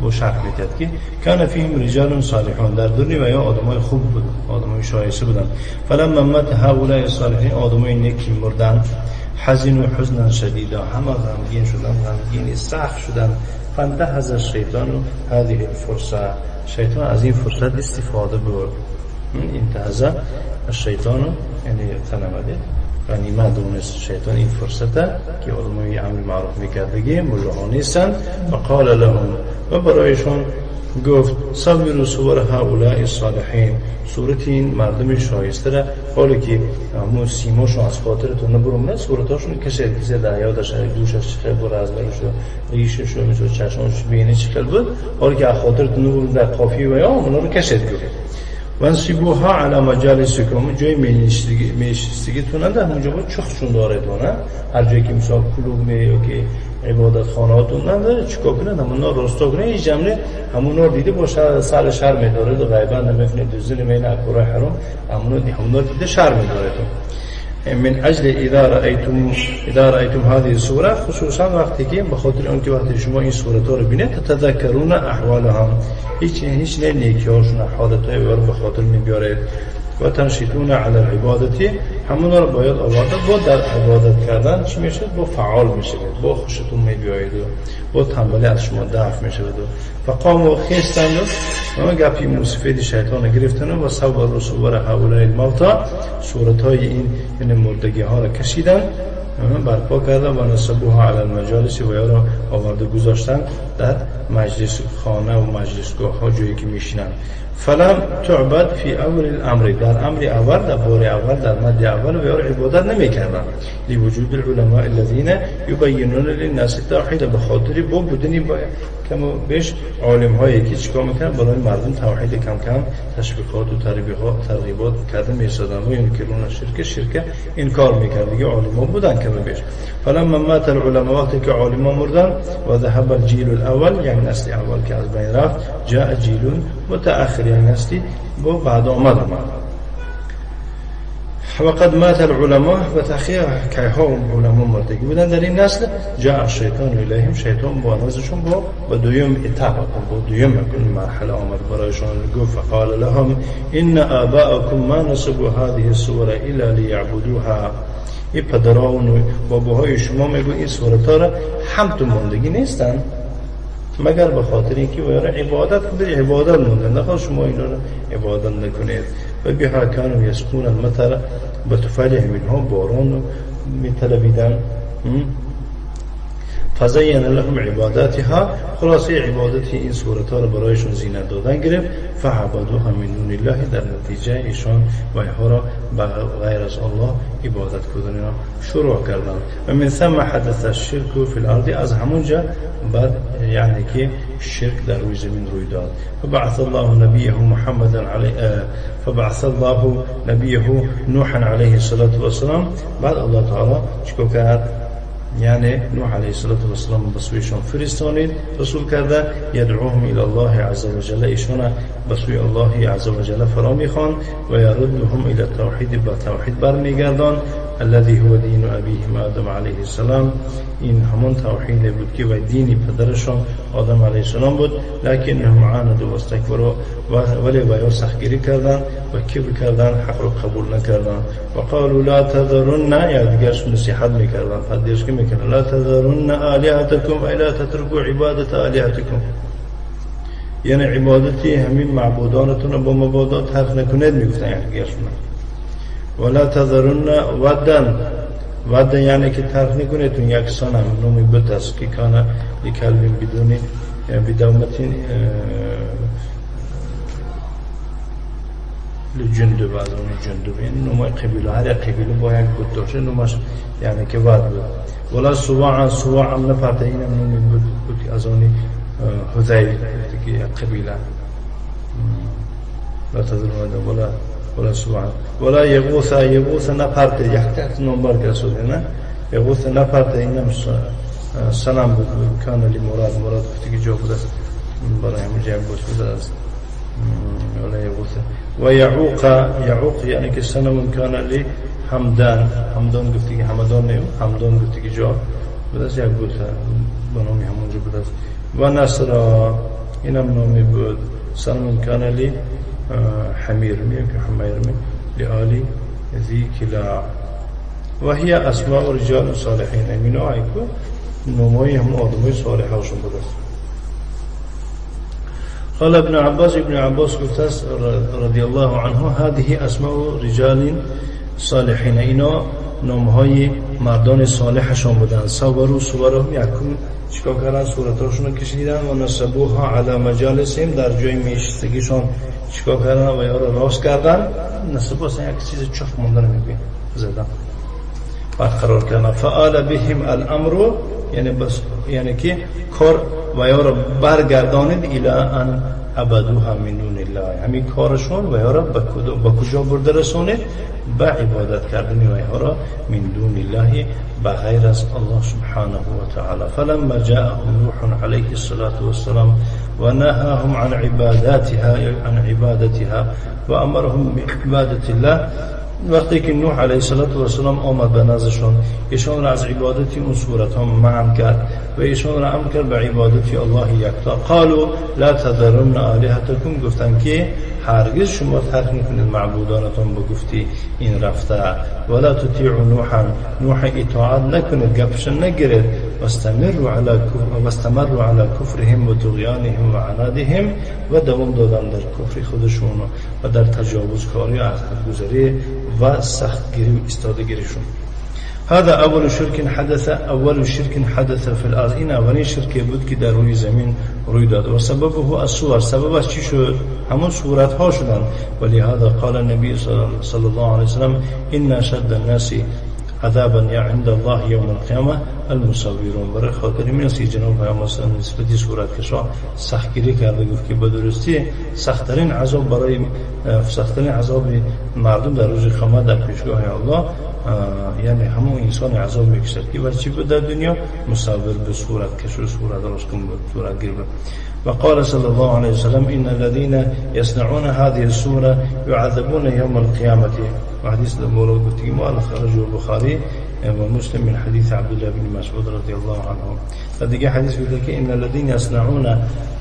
با شرح میداد که كان فيهم رجال صالحون، در دنیا و یا آدمای خوب بود، آدمای شایسته بودن. فلما مات هؤلاء الصالحین، آدمای نیکی مردن، حزنوا حزنا شدیدا، همه غمگین شدن، غمگین سخت شدن. فانتهز الشیطان هذه الفرصه، شیطان از این فرصت استفاده برد. انتهز الشیطان یعنی غنیمت، غنیمت دونست شیطان این فرصت که آدمای امر معروف میکردگی ملاها نیستند. و قال لهم، و برایشان گفت صوروا صور هؤلاء الصالحین، صورت این مردم شایسته را، حالی که همون سیماشون از خاطرتون نبرم، نه صورتاشون کشید کسی در یادش گوشش چخل بود، از برش ریشش و مثل چشمش بینه چخل بود، حالی که از خاطرتون نبرم در قافیه و یا اونا رو کشید گفت وانصبوها علی مجالسکم، جای میشستگیتون نه اونجا بود چخشون داره دونه، هر جایی که مثلا کلوب می یا که عبادت خانه هاتون نداره چیکار کنن؟ همونا راستا کنه این جمله همونا دیده باشه سر شر میداره و غیبا نمیکنه دزدی نمیکنه اکورای حرام، همونا دیده شر میداره. من اجل اذا رأيتم هذه الصورة، خصوصا وقتی که به خاطر اون که وقتی شما این صورت ها رو بینید تتذکرون احوالهم، هیچ نه نیکی‌هاشون حالت‌های رو به خاطر می‌بیارید و تنشیطون علی العبادتی، همونا رو باید آورده با در عبادت کردن چی میشه؟ با فعال میشه، با خوشتون میبیایید و با تنبلی از شما دفع میشه. فقاموا خیستند و گپی موسفید شیطان گرفتن و صور و صور هؤلاء الموتی، صورت های این یعنی مردگی ها را کشیدن برپا کردن و نصبوها علی المجالس و یا را آورده گذاشتن در مجلس خانه و مجلسگاه ها جایی که میشینن. فلم تعبد فی اول الامر، در امر اول، در بار اول، در مد اول و یا عبادت نمیکردن. لوجود العلماء الذين یبینون للناس التوحید، به خاطر با بودنی با کم و بیش عالم هایی که چیکار میکنن برای مردم توحید کم کم تشویقات و ترغیبات کرده میسادن و ینکرون شرک انکار میکرد دیگه. عالم ها بودن کم و بیش. فلما مات العلماء، وقتی که عالم ها مردن و ذهب الجیل الاول، یعنی نسل اول که از بین رفت، جاء جیل متأخر، یعنی نسلی با بعد آمد. وقد مات العلماء و تأخیر که ها علما مردگی بودن در این نسل، جاء الشیطان الیهم، شیطان با نزدشون با دویم اتاق، با دویم مرحله آمد برایشان گفت فقال لهم ان آباءکم ما نصبوا هذه الصور الا لیعبدوها، این پدران و باباهای شما میگو این صورت‌ها را هم تو ماندگی نیستن مگر به خاطر اینکه باید عبادت کنید، عبادت موندن، نخواه شما اینا رو عبادت نکنید. و بها کانوا یسقون المطر، به طفیل همینها باران رو میطلبیدن. فزین لهم عباداتها، خلاصه عبادت این صورتها رو برایشون زینت دادن گرفت. فعبدوها من دون الله، در نتیجه ایشان و اینها را به غیر از الله عبادت کردن را شروع کردن. و من ثم حدث الشرک فی الارض، از همونجا بعد یعنی که شرک در روی زمین روی داد. فبعث الله نبیه محمدا علیه، فبعث الله نبیه نوحا علیه الصلاة والسلام، بعد الله تعالی چیکار کرد؟ یعنی نوح علیه الصلاة والسلام به سویشان فرستانید رسول کرده، یدعوهم الی الله عز وجل، ایشان به سوی الله عز وجل فرا میخوان و یردهم الی التوحید، به توحید برمیگردان، الذي هو دین ابیهم آدم علیه السلام، این همان توحید بود که و دین پدرشان آدم علیه السلام بود. لکنهم عاندوا واستکبروا، ولی با یا سختگیری کردن و کبر کردن، حق رو قبول نکردن. و قالوا لا تذرن، یا دیگرش نصیحت میکردن، پدرش که میکردن، لا تذرن آلهتکم ای لا تترکوا عبادت آلهتکم، یعنی عبادتی همین معبودانتون رو با مبادا ترک نکنید، میگفتن یعنی دیگرشون. ولا تذرن ودا، ودا یعنی که ترک نکنید اون یک صنم نومی بت است که کان لکلب بدون بدومت لجندب، از اون جندب یعنی نوم قبیله، هر قبیله با یک بت داشته نومش یعنی که ود بود. ولا سواع، سواع هم نپرده، اینم نومی بود از اون هذیل که یک قبیله. لا تذرن ودا ولا سواع ولا یغوث، یغوث نپرده، یک تحت نمبر کسوده نه یغوث نپرده، اینم صنم بود کان لمراد، مراد گفته که جا بود است برای همون جای بود است. ولا یغوث و یعوق، یعوق یعنی که صنم کان لی همدان، همدان گفته که همدان نه، همدان گفته که جا بود است، یک بود به نام همونجا بود است. و نصر، اینم نامی بود، صنم کان لی حمیر می که حمیر می لآلی ذی کلاع. و هي اسماء رجال صالحین، اینا ایکو نمای هم آدمای صالح هاشون بود است. قال ابن عباس، ابن عباس گفته است رضی الله عنه هذه اسماء رجال صالحین، اینا نامهای مردان صالحشان بودند. صوروا صورهم، یکم چیکار کردن؟ صورتاشون رو کشیدن و نصبوها علی مجالسهم، در جای میشتگیشان چیکار کردن و یا را راست کردن. نصبوها یک چیز چخ مونده نمیگه زدن برقرار کردن. فآل بهم الامر، یعنی بس، یعنی که کار و یا را برگردانید الی ان عبدوها من دون الله، همین کارشون و یا را به کجا برده رسونید؟ به عبادت کردن و یا را من دون الله، به غیر از الله سبحانه و تعالی. فلما جاءهم نوح علیه الصلاة والسلام و نهاهم عن عبادتها، عن عبادتها و امرهم بعبادت الله، وقتی که نوح علیه السلام آمد به نزدشون، ایشان را از عبادت اون صورت ها منع کرد و ایشان را امر کرد به عبادت الله یکتا. قالوا لا تذرن آلهتکم، گفتن که هرگز شما ترک نکنید معبودانتون به گفتی این رفته. ولا تطیعوا نوحا، نوح اطاعت نکنید، گپش نگیرید. واستمروا على کفرهم و طغیانهم و عنادهم، و دوام دادن در کفر خودشون و در تجاوزکاری و از حدگذری و سختگیری و ایستادگیریشون. هذا اول شرک حدث، اول شرک حدث فی الارض، این اولین شرکی بود که در روی زمین روی داد. و سببه الصور، سببش چی شد؟ همون صورت ها شدن. ولهذا قال النبی صلی الله علیه وسلم ان اشد الناس عذابا عند الله یوم القیامه المصورون. برای خاطر این است که جناب پیامبر صلی الله علیه و نسبت صورت کشا سختگیری کرده، گفت که به درستی سختترین عذاب برای سختترین عذاب مردم در روز قیامت در پیشگاه الله، یعنی همون انسان عذاب میکشد که بر چی بود در دنیا؟ مصور به صورت کش و صورت راست کن بود، صورت گیر بود. وقال صلى الله عليه وسلم إن الذين يصنعون هذه الصورة يعذبون يوم القيامة. وحديث المولود گفتیم اخرجه البخاري ومسلم من حديث عبد الله بن مسعود رضي الله عنه. و دیگه حدیث گفته که ان الذين يصنعون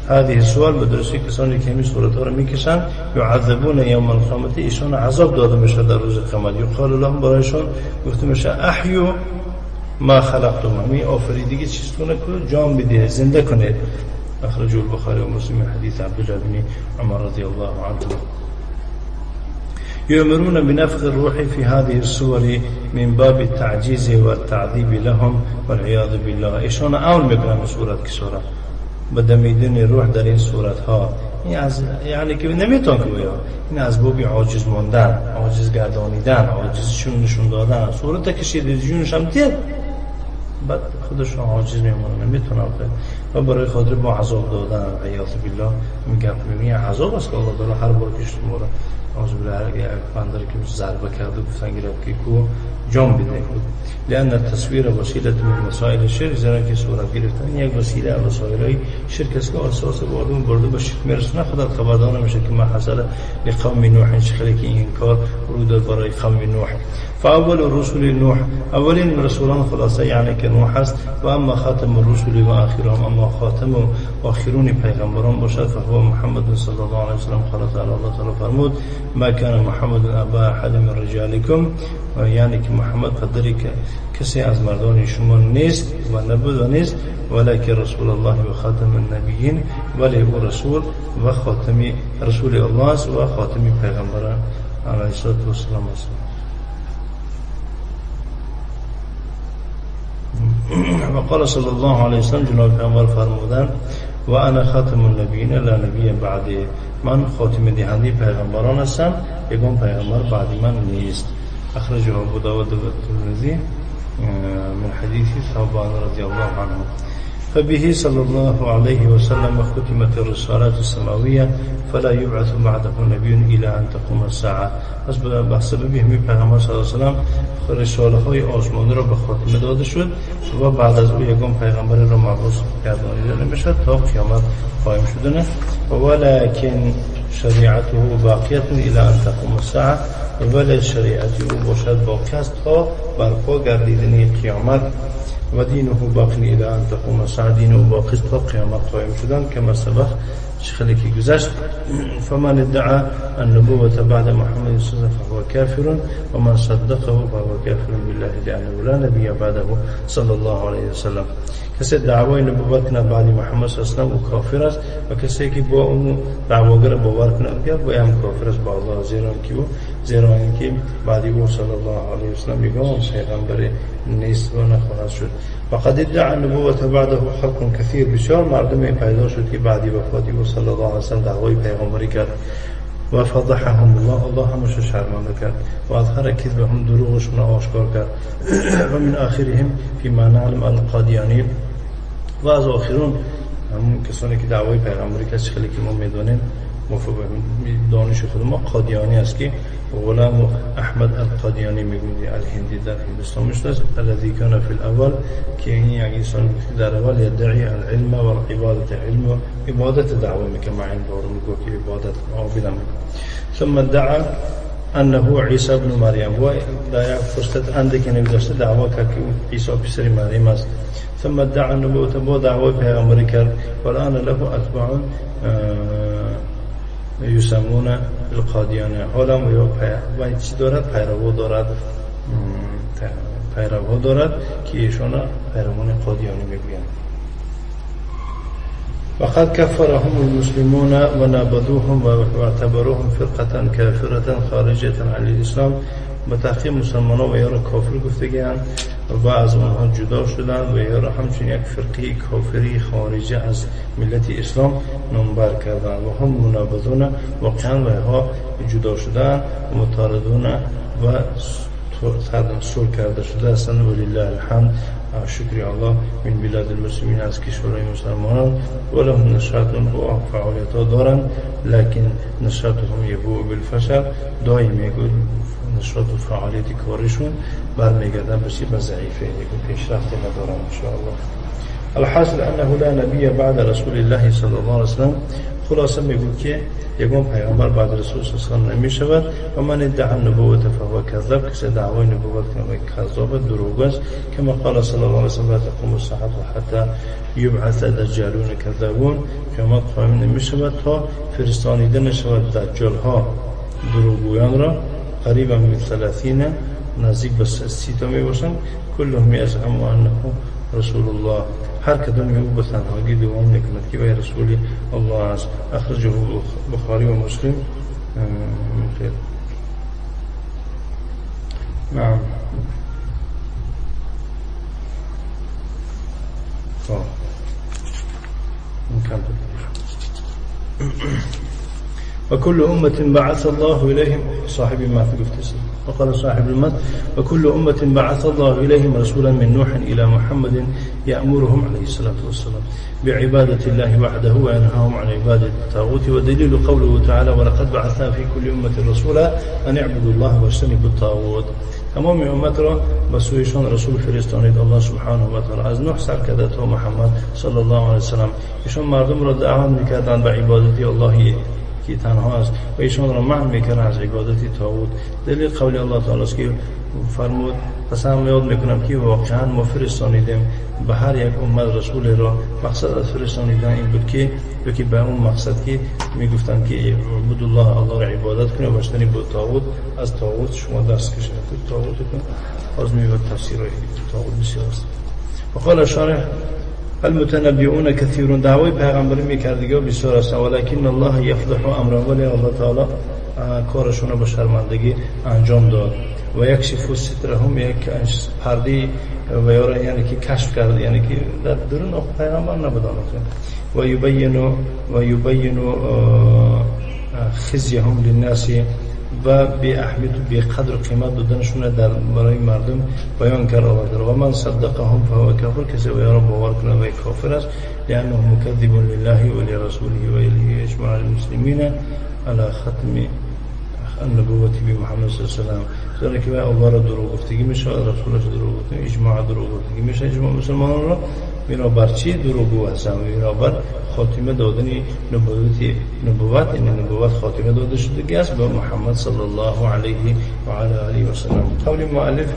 هذه الصور، به درستی کسانی که همین صورت ها رو میکشن، يعذبون يوم القيامة، ایشان عذاب داده میشه در روز قیامت. یقال لهم، برایشان گفته میشه احیوا ما خلقتم، همین آفریدگی چیزتون که جان بده، زنده کنید. أخرجه البخاري ومسلم من حديث عبد الله بن عمر رضي الله عنه. يؤمرون بنفخ الروح في هذه الصور من باب التعجيز والتعذيب لهم والعياذ بالله. ایشان امر میکنن صورت کشورا به دمیدن روح در این صورت ها، این از یعنی که نمیتون که این از باب عاجز ماندن، عاجز گردانیدن، عاجزشون نشون دادن. صورت کشید جونش هم دید، بعد خودشون عاجز میمونن، نمیتونن و برای خاطر با عذاب دادن عیاذ بالله. میگه میگه عذاب است که الله تعالی هر بار که شما را اعوذ بالله یک بندر که ضربه کرده گفتن گرفت که کو جان بده. لأن التصویر وسیله من وسایل شرک، زیرا که صورت گرفتن یک وسیله از وسایل شرک است که اساس مردم برده به شرک میرسونه. خدا خبردار نمیشه که ما حصل لقوم نوح، چه که این کار رو داد برای قوم نوح. فاول الرسل نوح، اولین رسولان خلاصه یعنی که نوح است. و اما خاتم الرسل و آخرهم، اما خاتم و آخرون پیغمبران باشد فهو محمد صلی الله علیه و سلم. قال تعالی، الله تعالی فرمود ما کان محمد ابا احد من رجالکم، یعنی که محمد پدری که کسی از مردان شما نیست و نبود و نیست، ولکن رسول الله و خاتم النبیین، ولی او رسول و خاتم رسول الله است و خاتم پیغمبران علیه السلام است. و قال صلی الله علیه وسلم، جناب پیامبر فرمودند و انا خاتم النبیین لا نبی بعدی، من خاتم دهنده پیغمبران هستم، یگان پیغمبر بعد من نیست. اخرجه ابو داود و الترمذی من حدیث ثوبان رضی الله عنه. فبه صلى الله عليه وسلم ختمت الرسالات السماوية فلا يبعث بعده نبي إلى أن تقوم الساعة. پس به سبب همین پیغمبر صلی الله علیه و سلم رساله های آسمانی را به خاتمه داده شد و بعد از او یگان پیغمبر را مبعوث گردانیده نمیشد تا قیامت قایم شدن. ولكن شریعته باقیه إلى أن تقوم الساعة، ولی شریعت او باشد باقی است تا برپا گردیدن قیامت. و دینه باقی الى ان تقوم الساعه، دین او باقی است تا قیامت قایم شدن. کما سبق خیلی که گذشت. فمن ادعى النبوة بعد محمد صلى الله عليه وسلم فهو كافر ومن صدقه فهو كافر بالله لأنه لا نبي بعده صلى الله عليه وسلم. کسی دعوای نبوت کنه بعد محمد صلی الله علیه و سلم او کافر است و کسی که با اون دعواگر باور کنه با هم کافر است با الله، زیرا اینکه بعد او صلی الله علیه و سلم یگان پیغمبر نیست و نخواهد شد. وقد ادعى النبوة بعده خلق كثير، بسیار مردم پیدا شد که بعد وفات او صلی الله علیه و سلم دعوای پیغمبری کرد. و فضحهم الله، الله همش شرمنده کرد و اظهر کذبهم، دروغشون آشکار کرد. و من آخرهم فيما نعلم القادیانی، و از آخرون همون کسانی که دعوای پیغمبری کرد خیلی که ما میدونیم دانش خود ما قادیانی است که غلام احمد القادیانی میگوید الهندی در هندوستان میشناسد. الذي كان في الاول، که این یک انسان بود که در اول یدعی العلم و العبادت، علم و عبادت دعوا میکنه، مع این دارو میگه که عبادت عابدم. ثم ادعى انه عیسی ابن مریم و در یک فرصت اندک نگذاشته دعوا کرد که عیسی پسر مریم است. ثم ادعى النبوة با دعوای پیغمبری کرد. والآن له اتباع یسمون القادیانه. حالا و چی دارد؟ پیرو دارد، پیروها دارد که ایشان پیروان قادیانی میگویند. وقد كفرهم المسلمون ونابذوهم واعتبروهم فرقة كافرة خارجة عن الإسلام. به تحقیق مسلمانان و یا را کافر گفتگی‌اند و از آنها جدا شدند و یا را همچون یک فرقه کافری خارجه از ملت اسلام نامبر کردند. و هم منابذون، واقعا و ها جدا شدند و مطاردون و سر کرده شده هستند. ولله الحمد، شکر الله، من بلاد المسلمین، از کشورهای مسلمانان. و لهم نشاط و فعالیت ها دارند، لکن نشاطهم یبوء بالفشل. دائم میگوید نشاط و فعالیت کارشون برمیگردن به چی؟ به ضعیفه، یعنی پیشرفتی ندارن انشاءالله. الحاصل انه لا نبی بعد رسول الله صلی الله علیه وسلم. خلاصه میگوید که یگان پیامبر بعد رسول صلی الله علیه و سلم نمیشود. و من ادعا النبوة فهو کذاب، کسی دعوای نبوت کنه کذاب، دروغ است. کما قال صلی الله علیه و سلم لا تقوم الساعة حتی یبعث دجالون کذابون. قیامت قائم نمیشود تا فرستانیده نشود دجال ها، دروغگویان را، قریبا من 30، نزدیک به 30 تا میباشند. کلهم یزعم انه رسول الله، هر کدام او به تنهایی دوام میکند که وی رسول الله است. اخرجه بخاری و مسلم. نعم. وكل أمة بعث الله إليهم صاحب المتن گفته. وقال صاحب المتن وكل أمة بعث الله إليهم رسولا من نوح إلى محمد يأمرهم عليه الصلاة والسلام بعبادة الله وحده وينهاهم عن عبادة الطاغوت. ودليل قوله تعالى ولقد بعثنا في كل أمة رسولا أن اعبدوا الله واجتنبوا الطاغوت. تمام امت را به سویشان رسول فرستانید الله سبحانه و تعالی، از نوح سر کرده تا محمد صلی الله علیه وسلم. ایشان مردم را دعوت میکردند به عبادت الله که تنها است و ایشان را منع میکردند از عبادت طاغوت. دلیل قول الله تعالی است که فرمود، قسم یاد میکنم که واقعا ما فرستانیدیم به هر یک امت رسول را. مقصد از فرستانیدن این بود که یکی به اون مقصد که میگفتند که عبد الله، الله را عبادت کنید و اجتنب الطاغوت، از طاغوت شما دست کشید. طاغوت کن از میوه تفسیرهای طاغوت بسیار است. وقال شارح المتنبئون كثيرون، دعوی پیغمبری میکردگی بسیار است، ولكن الله یفضح امره، ولی الله تعالی کارشون رو با شرمندگی انجام داد. و یکشف سترهم، یک پرده و یعنی که کشف کرد، یعنی که در درون پیغمبر نبودن. و یبین خزیهم للناس، و بی اهمیت و بی قدر و قیمت دادنشون در برای مردم بیان کرد. و من صدقهم فهو کافر، کسی و را باور کنه و کافر است، لانه مکذب لله و لرسوله و لاجماع المسلمین على ختم النبوة بمحمد صلی الله علیه و سلم. زیرا که الله را دروغ گفتگی میشه، رسولش دروغ گفتگی، اجماع دروغ گفتگی میشه، اجماع مسلمانان را بنابر چی دروغگو هستند؟ بنابر خاتمه دادن نبوت، یعنی نبوت خاتمه داده شده است به محمد صلی الله علیه و علی آله و سلم. قول مؤلف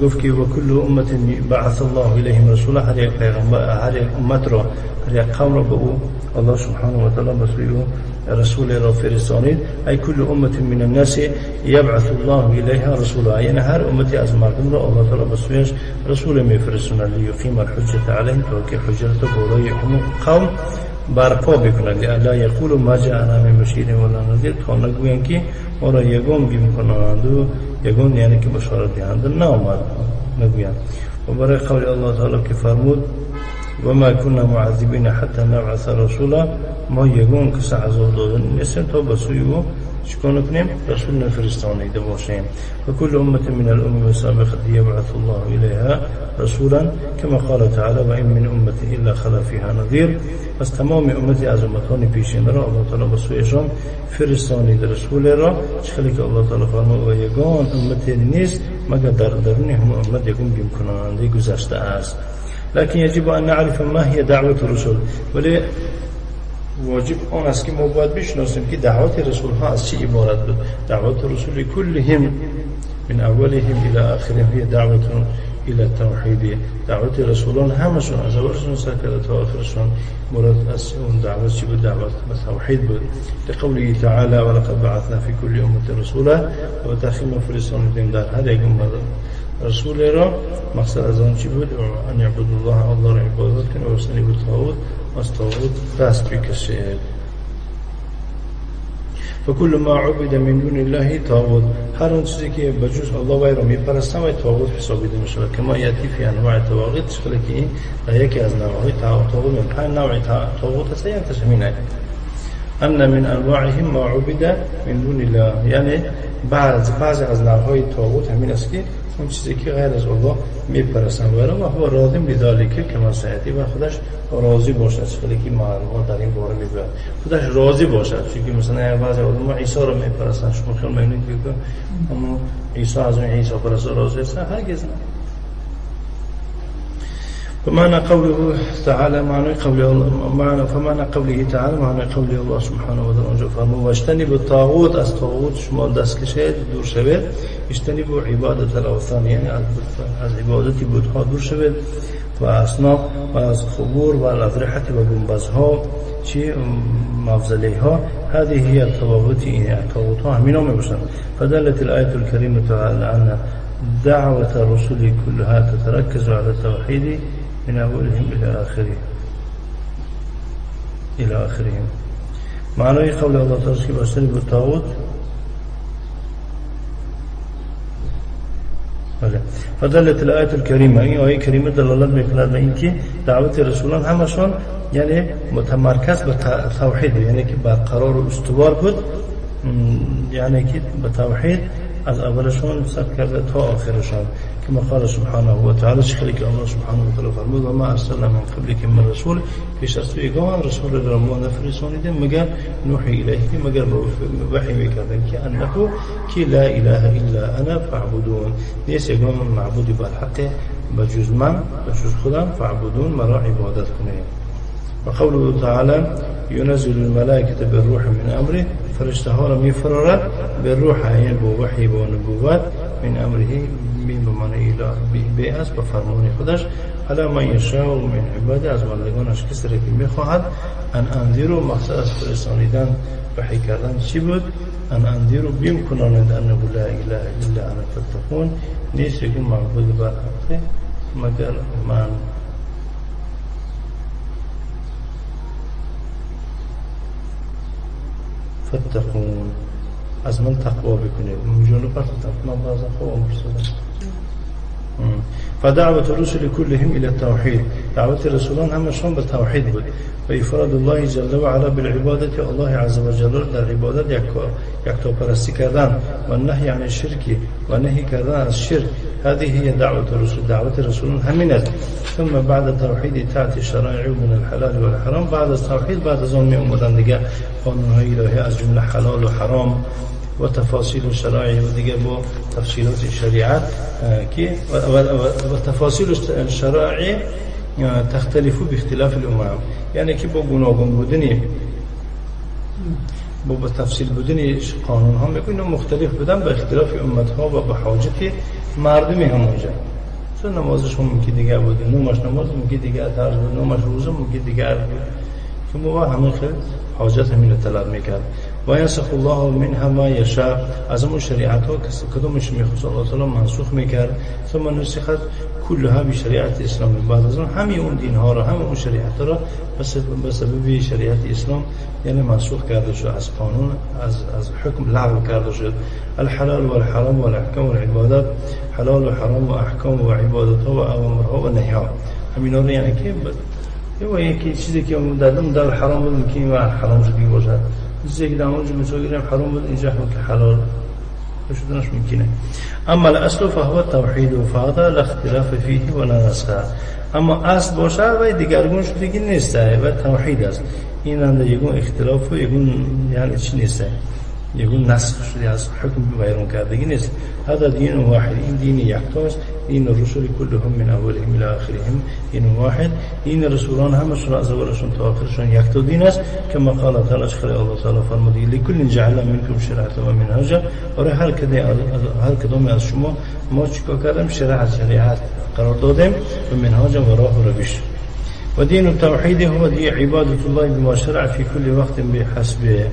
گفت که و کل امه بعث الله الیهم رسولا، هر یک پیغمبر، هر یک امت را، هر یک قوم را به او الله سبحانه و تعالی به سوی او رسول را فرستانید. ای کل امه من الناس یبعث الله الیها رسولا، یعنی هر امتی از مردم را الله تعالی به سویش رسول میفرستاند، لیقیم الحجة علیهم، تا که حجت بالای همون قوم برپا بکند. لا یقول ما جاءنا من بشیر ولا نذیر، تا نگویند که ما را یگان بیم کننده و یگان یعنی که بشارت دهنده نامد نگویند. و برای قول الله تعالی که فرمود و ما كنا معذبین حتی نبعث رسولا، ما یگان کس عذاب دادن نیستیم تا به سوی او چیکار کنیم؟ رسول نفرستانیده باشیم. و کل امه من الامم السابقه یبعث الله الیها رسولا کما قال تعالی و این من امه الا خلا فیها نذیر. پس تمام امتی از امتان پیشین را الله تعالی به سویشان فرستانید رسول را، چخلی که الله تعالی فرمود و یگان امتی نیست مگر در درون هم امت یگان بیم کننده گذشته است. لكن يجب أن نعرف ما هي دعوة الرسل، ولی واجب آن است که ما باید بشناسیم که دعوت رسول ها از چی عبارت بود. دعوت رسول کلهم من اولهم الى آخرهم هي دعوت الى توحید. دعوت رسولان همشون از اولشون سر کرده تا آخرشون مراد از اون دعوت چی بود؟ دعوت به توحید بود. لقوله تعالی ولقد بعثنا في كل امه رسولا و تحقیق ما فرستاندیم در هر یک امت رسول را. مقصد از آن چی بود؟ ان یعبدوا الله، الله را عبادت کنند و اجتنبوا الطاغوت، از طاغوت دست بکشید. فكل ما عبد من دون الله طاغوت، هر اون چیزی که بجز الله وی را میپرستن و طاغوت حسابیده میشود. کما یاتی فی انواع طواغیت، شکلی که این در یکی از نوعهای طاغوت، من پنج نوع طاغوت هست، یک تاش همینه. ان من انواعهم ما عبد من دون الله، یعنی بعضی از نوعهای طاغوت همین است که اون چیزی که غیر از الله میپرستن و هو راضی بذلک کما سیاتی، و خودش راضی باشد، چیزی که ما در این باره میگوید خودش راضی باشد. چون که مثلا بعضی آدم‌ها عیسی رو میپرستن، شما خیلی میبینید که اما عیسی از اون عیسی پرست راضی است؟ هرگز نه. فمعنى قوله تعالى معنى قول الله معنى فمعنى قوله تعالى معنى قول الله سبحانه وتعالى اونجا فرمود واجتنبوا الطاغوت، از طاغوت شما دست کشید دور شوید. اجتنبوا عبادت الاوثان، یعنی از عبادت بت‌ها دور شوید و اصناف و از قبور و الاضرحة و گنبدها چی مفضله ها. هذه هي الطواغيت، این طاغوت ها همینا میباشند. فدلت الآية الكريمة على أن دعوة الرسل كلها تتركز على التوحيد من أولهم إلى آخره إلى آخرهم. معنى قول الله تعالى که واجتنبوا الطاغوت. فدلت الآية الكريمة، این آیه کریمه دلالت میکند به اینکه دعوت رسولان همشون یعنی متمرکز به توحید، یعنی که برقرار و استوار بود، یعنی که به توحید از اولشون سر کرده تا آخرشون. که قال سبحانه و تعالی، چخلی که الله سبحانه و تعالی فرمود و ما ارسلنا من قبلک من رسول، پیش از تو یگان رسول را ما نفرستانیدیم مگر نوحی الیه، مگر وحی میکردیم که انه که لا اله الا انا فاعبدون، نیست یگان معبودی بر حق بجز من، بجز خودم، فاعبدون مرا عبادت کنید. و قوله تعالی ينزل الملائكة بالروح من أمره، فرشته ها را میفرارد به روح، یعنی با وحی با نبوت، من امره به معنی به است به فرمان خودش، علی من یشاء من عباده، از بندگانش کسی را که میخواهد. ان انذروا، مقصد از فرستانیدن وحی کردن چی بود؟ ان انذروا، بیم کنانند، انه لا اله الا انا فاتقون، نیست یک معبود بر حق مگر من. فاتقون، از من تقوا بکنید. جلو پرتم من بعضا خواب پرسیدم. فدعوة الرسل كلهم إلى التوحيد، دعوة رسولان همشون به توحید بود و افراد الله جل و علا بالعبادة، الله عز و جل در عبادت یکتا پرستی کردن و نهی عن الشرک و نهی کردن از شرک. هذه هي دعوة الرسل، دعوة رسولان همین است. ثم بعد التوحید تأتي الشرائع من الحلال والحرام، بعد از توحید بعد از آن می اومدن دیگه قانونهای الهی از جمله حلال و حرام و تفاصیل الشرائع و دیگه با تفصیلات شریعت که و تفاصیل الشرائع تختلف باختلاف الامم، یعنی که با گوناگون بودنی با تفصیل بودن قانون ها میگن مختلف بودن با اختلاف امت ها و به حاجت مردمی همونجا. چون نمازش ممکن دیگه بود، نومش نماز ممکن دیگه طرز بود، نومش روزه ممکن دیگه بود، که ما همون خیلی حاجت همین رو طلب میکرد. و ینسخ الله منها ما یشاء، از اون شریعت ها کدومش میخواست الله تعالی منسوخ میکرد. ثم نسخت كلها بشریعت اسلام، بعد از اون همه اون دین ها را، همه اون شریعت ها را به سبب شریعت اسلام یعنی منسوخ کرده شد، از قانون از حکم لغو کرده شد. الحلال والحرام والاحکام والعبادات، حلال و حرام و احکام و عبادت ها و اوامرها و نهی ها، همینا رو یعنی که یکی چیزی که در حرام بود ممکن و حرام شد باشد، چیزی که در اونجا مثلا حرام بود اینجا هم که حلال شدنش ممکنه. اما الاصل فهو التوحید فهذا لا اختلاف فيه ولا نسخ، اما اصل باشه و دیگرگون شدگی نیست و توحید است، این هم یگون اختلاف و یگون یعنی چی نیست، یگون نسخ شده از حکم بیرون کردگی نیست. هذا دین واحد، این دین یکتاست، دین الرسل كلهم من اولهم الى آخرهم دین واحد. دین رسولان همشون از اولشون تا آخرشون یک تا دین است. کما قال تعالی، الله تعالی فرمود لكل جعلنا منكم شرعة و منهاجا. برای هر کدام از شما ما چیکار کردیم؟ شریعت قرار دادیم و منهاج و راه و روش. و دین التوحید هو عبادت الله بما شرع فی كل وقت بحسبه.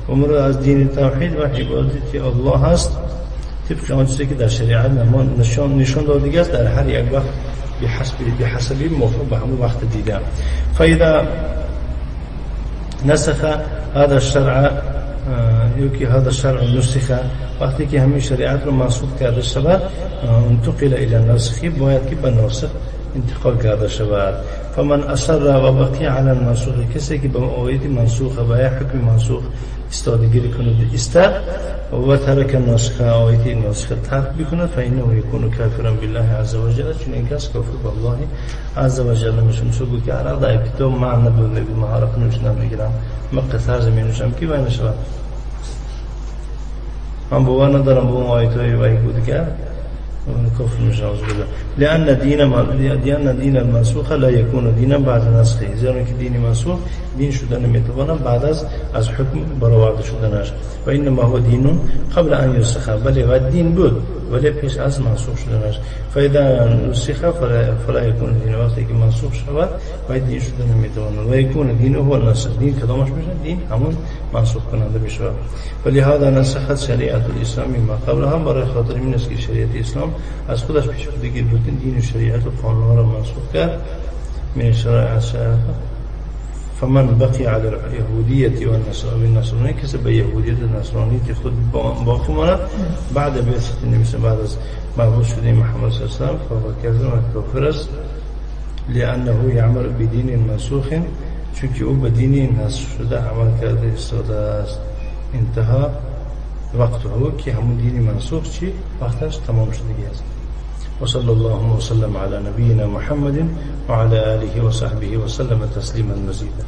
و مراد از دین توحید و عبادت الله هست طبق آن چیزی که در شریعت نشان داده است در هر یک وقت بحسبی موافق به همون وقت دیده. فاذا نسخ هذا الشرع یکی هذا الشرع نسخ، وقتی که همین شریعت رو منسوخ کرده شود انتقل الى ناسخ، باید که به ناسخ انتقال کرده شود. فمن اصر و بقی علی المنسوخ، کسی که به آیت منسوخ و یا حکم منسوخ استادگیری کند استاد و ترک الناسخ، آیت ناسخ ترک بکند، فانه یکون کافرا بالله عز وجل، چون این کس کافر به الله عز وجل میشه. مثل بود که عرق در ابتدا معنی بود میگو من عرق نوشنم میگیرم من قطر زمین نوشم که باید نشود. من باور ندارم به اون آیت های وحی بود که کفر میشه. لأن دین المنسوخ لا يكون دینا بعد نسخه، زیرا که دین منسوخ دین شدن نمیتواند بعد از حکم برآورده شدنش. و انما هو دین قبل ان ينسخ، بله و دین بود ولی پیش از منسوخ شدنش. فاذا نسخ فلا يكون دین، وقتی که منسوخ شود و دین شدن نمیتواند. و يكون دین هو النسخ، دین کدامش میشه؟ دین همون منسوخ کننده میشه. ولهذا نسخت شریعت الاسلام ما قبلها، برای خاطر این است که شریعت اسلام از خودش پیش بودگی بود دین و شریعت و قانون را منسوخ کرد. من شرائع فمن بقي على اليهودية والنصرانية، کسی به یهودیت و نصرانیت خود باقی ماند بعد بعثت النبی، بعد از مبعوث شده محمد صلی الله علیه و سلم، فهو کافر و کافر است. لأنه يعمل بدین منسوخ، چون او به دین نسخ شده عمل کرده ایستاده است. انتها وقته که همون دین منسوخ چی وقتش تمام شدگی است. وصلى الله وسلم على نبينا محمد وعلى آله وصحبه وسلم تسليما مزيدا.